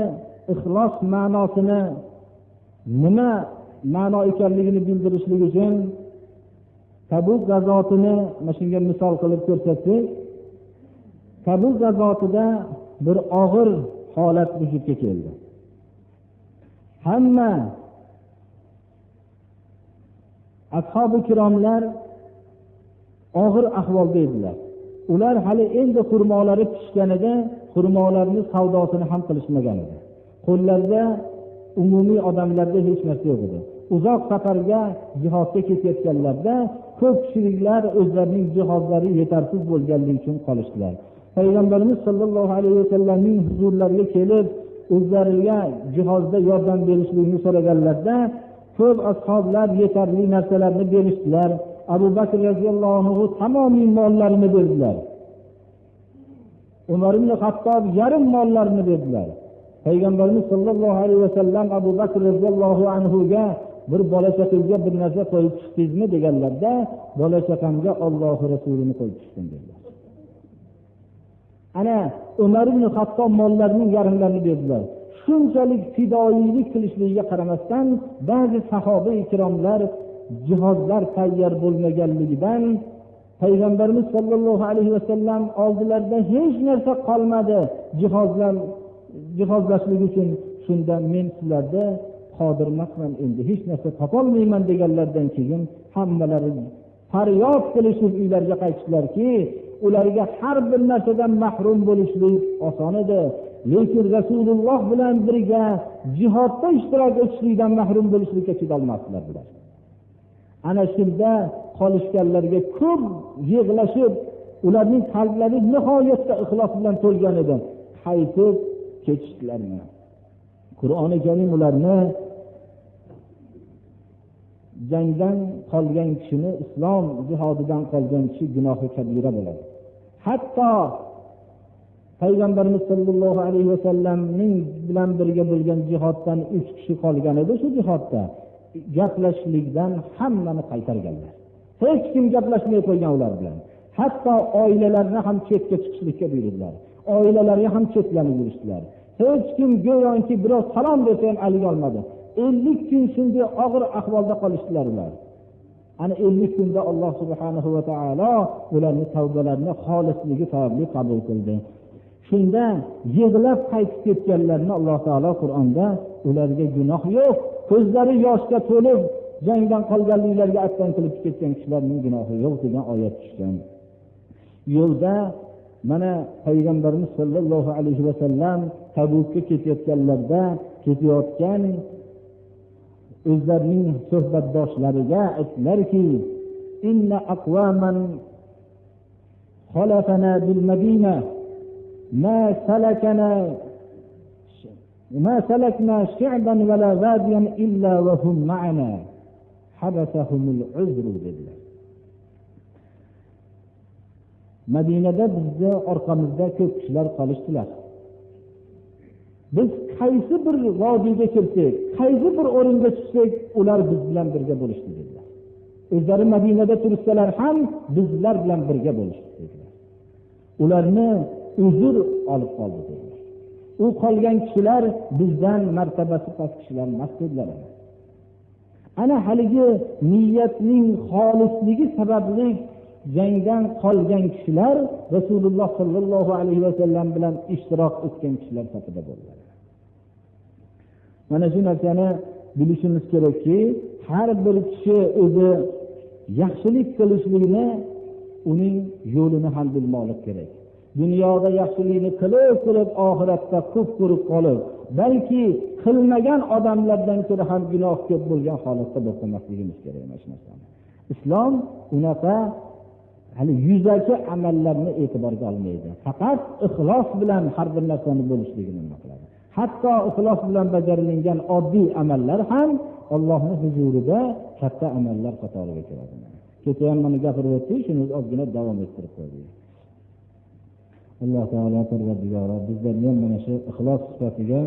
ixlos ma'nosini nima ma'no ekanligini bildirishlik uchun Tabuk g'azotini mana shunga misol qilib ko'rsatdik. Tabuk g'azotida bir og'ir holat vujudga keldi. Hamma ashabi kiromlar og'ir ahvolda edilar. Ular hali endi xurmolari pishganida xurmolarni savdosini ham qilishmagan edi. Qo'llarida umumiy odamlarda hech narsa yo'q edi. Uzoq safarga jihodga ketayotganlarda ko'pchiliklar o'zlarining jihozlari yetarsiz bo'lganligi uchun qolishdilar. Payg'ambarimiz sollallohu alayhi vasallamning huzurlariga kelib, o'zlariga jihozda yordam berishlikni so'raganlarda ko'p ashoblar yetarli narsalarni berishdilar. Abu Bakr radhiyallohu anhu tamomiy mollarini berdilar. Umar ibn Xattob yarim mollarini berdilar. Payg'ambarimiz sollallohu alayhi vasallam Abu Bakr radhiyallohu anhuga bir bola chaqangga bir narsa qo'yib chiqdingizmi deganlarda, bola chaqamga Alloh Rasulini qo'yib chiqdim dedilar. Ana Umar ibn Xattob mollarining yarimlarini berdilar. Shunchalik fidoyilik qilishligiga qaramasdan ba'zi sahoba ikromlar jihozlar tayyor bo'lmaganligidan Payg'ambarimiz sollallohu alayhi vasallam oldilarida hech narsa qolmadi jihozlashlik uchun. Shunda men sizlarda qodir emasman, endi hech narsa topolmayman deganlardan keyin hammalari faryod qilishib uylariga qaytishlarki, ularga har bir narsadan mahrum bo'lishlik oson edi, lekin Rasululloh bilan birga jihodda ishtirok etishlikdan mahrum bo'lishlikka chidolmasdilar bular. Ana shunda qolishganlarga ko'p yig'lashib, ularning qalblari nihoyatda ixlos bilan to'lgan edi. Qaytib ketishdilar. Qur'oni Karim ularni jangdan qolgan kishini, islom jihodidan qolgan kishi gunohi kabira bo'ladi. Hatto Payg'ambarimiz sollallohu alayhi vasallamning bilan birga bo'lgan jihoddan 3 kishi qolgan edi. Shu jihodda gaplashishlikdan hammani qaytarganlar. Hech kim gaplashmay qo'ygan ular bilan. Hatto oilalarini ham chetga chiqishlikka buyurdilar. Oilalariga ham chetlanib yurishdilar. Hech kim go'yoki birov salom bersa ham aliga olmadi. 50 kun shunday og'ir ahvolda qolishdilar ular. Ana 50 kunda Alloh subhanahu va taolo ularning tavbalarini xolisligi sababli qabul qildi. Shunda yig'lab qaytib ketganlarni Alloh taolo Qur'onda ularga gunoh yo'q, ko'zlari yoshga to'lib jangdan qolganliklarga attan qilib ketgan kishilarning gunohi yo'q degan oyat tushgan. Yo'lda mana Payg'ambarimiz sollallohu alayhi vasallam Tabukka ketayotganlarda ketayotgan o'zlarining suhbatdoshlariga aytdilarki, inna aqwaman xalafana bil Madina ma salakna shi'ban va la vadiyan illa wa hum ma'ana habasahumul uzru dedilar. Madinada bizni orqamizda ko'p kishilar qolishdilar. Biz qaysi bir vodiyga kirsak, qaysi bir o'ringa tushsak, ular biz bilan birga bo'lishdi dedilar. O'zlari Madinada tursalar ham bizlar bilan birga bo'lishdi dedilar. Ularni uzr olib qoldi dedilar. U qolgan kishilar bizdan martabasi past kishilar emas dedilar. Ana haligi niyatning xolisligi sababli jangdan qolgan kishilar Rasululloh sallallohu alayhi vasallam bilan ishtirok etgan kishilar safida bo'ldilar. Mana shu narsani bilishimiz kerakki, har bir kishi o'zi yaxshilik qilishlikni, uning yo'lini ham bilmoqlik kerak. Dunyoda yaxshilikni qilib oxiratda ko'p ko'rib qolib, balki qilmagan odamlardan ko'ra ham gunoh ko'p bo'lgan holatda bo'lmasligimiz kerak mana shu narsani. Islom unaqa hali yuzaki amallarni e'tiborga olmaydi. Faqat ixlos bilan har bir narsani bo'lishligini nima qiladi. Hatto ixlos bilan bajarilgan oddiy amallar ham Allohning huzurida katta amallar qatoriga kiradi. Kecha ham mana gapirib o'tdik, shuni ozgina davom ettirib qo'ydik. Alloh taolo parvardigori bizlarni ham mana shu ixlos sifatiga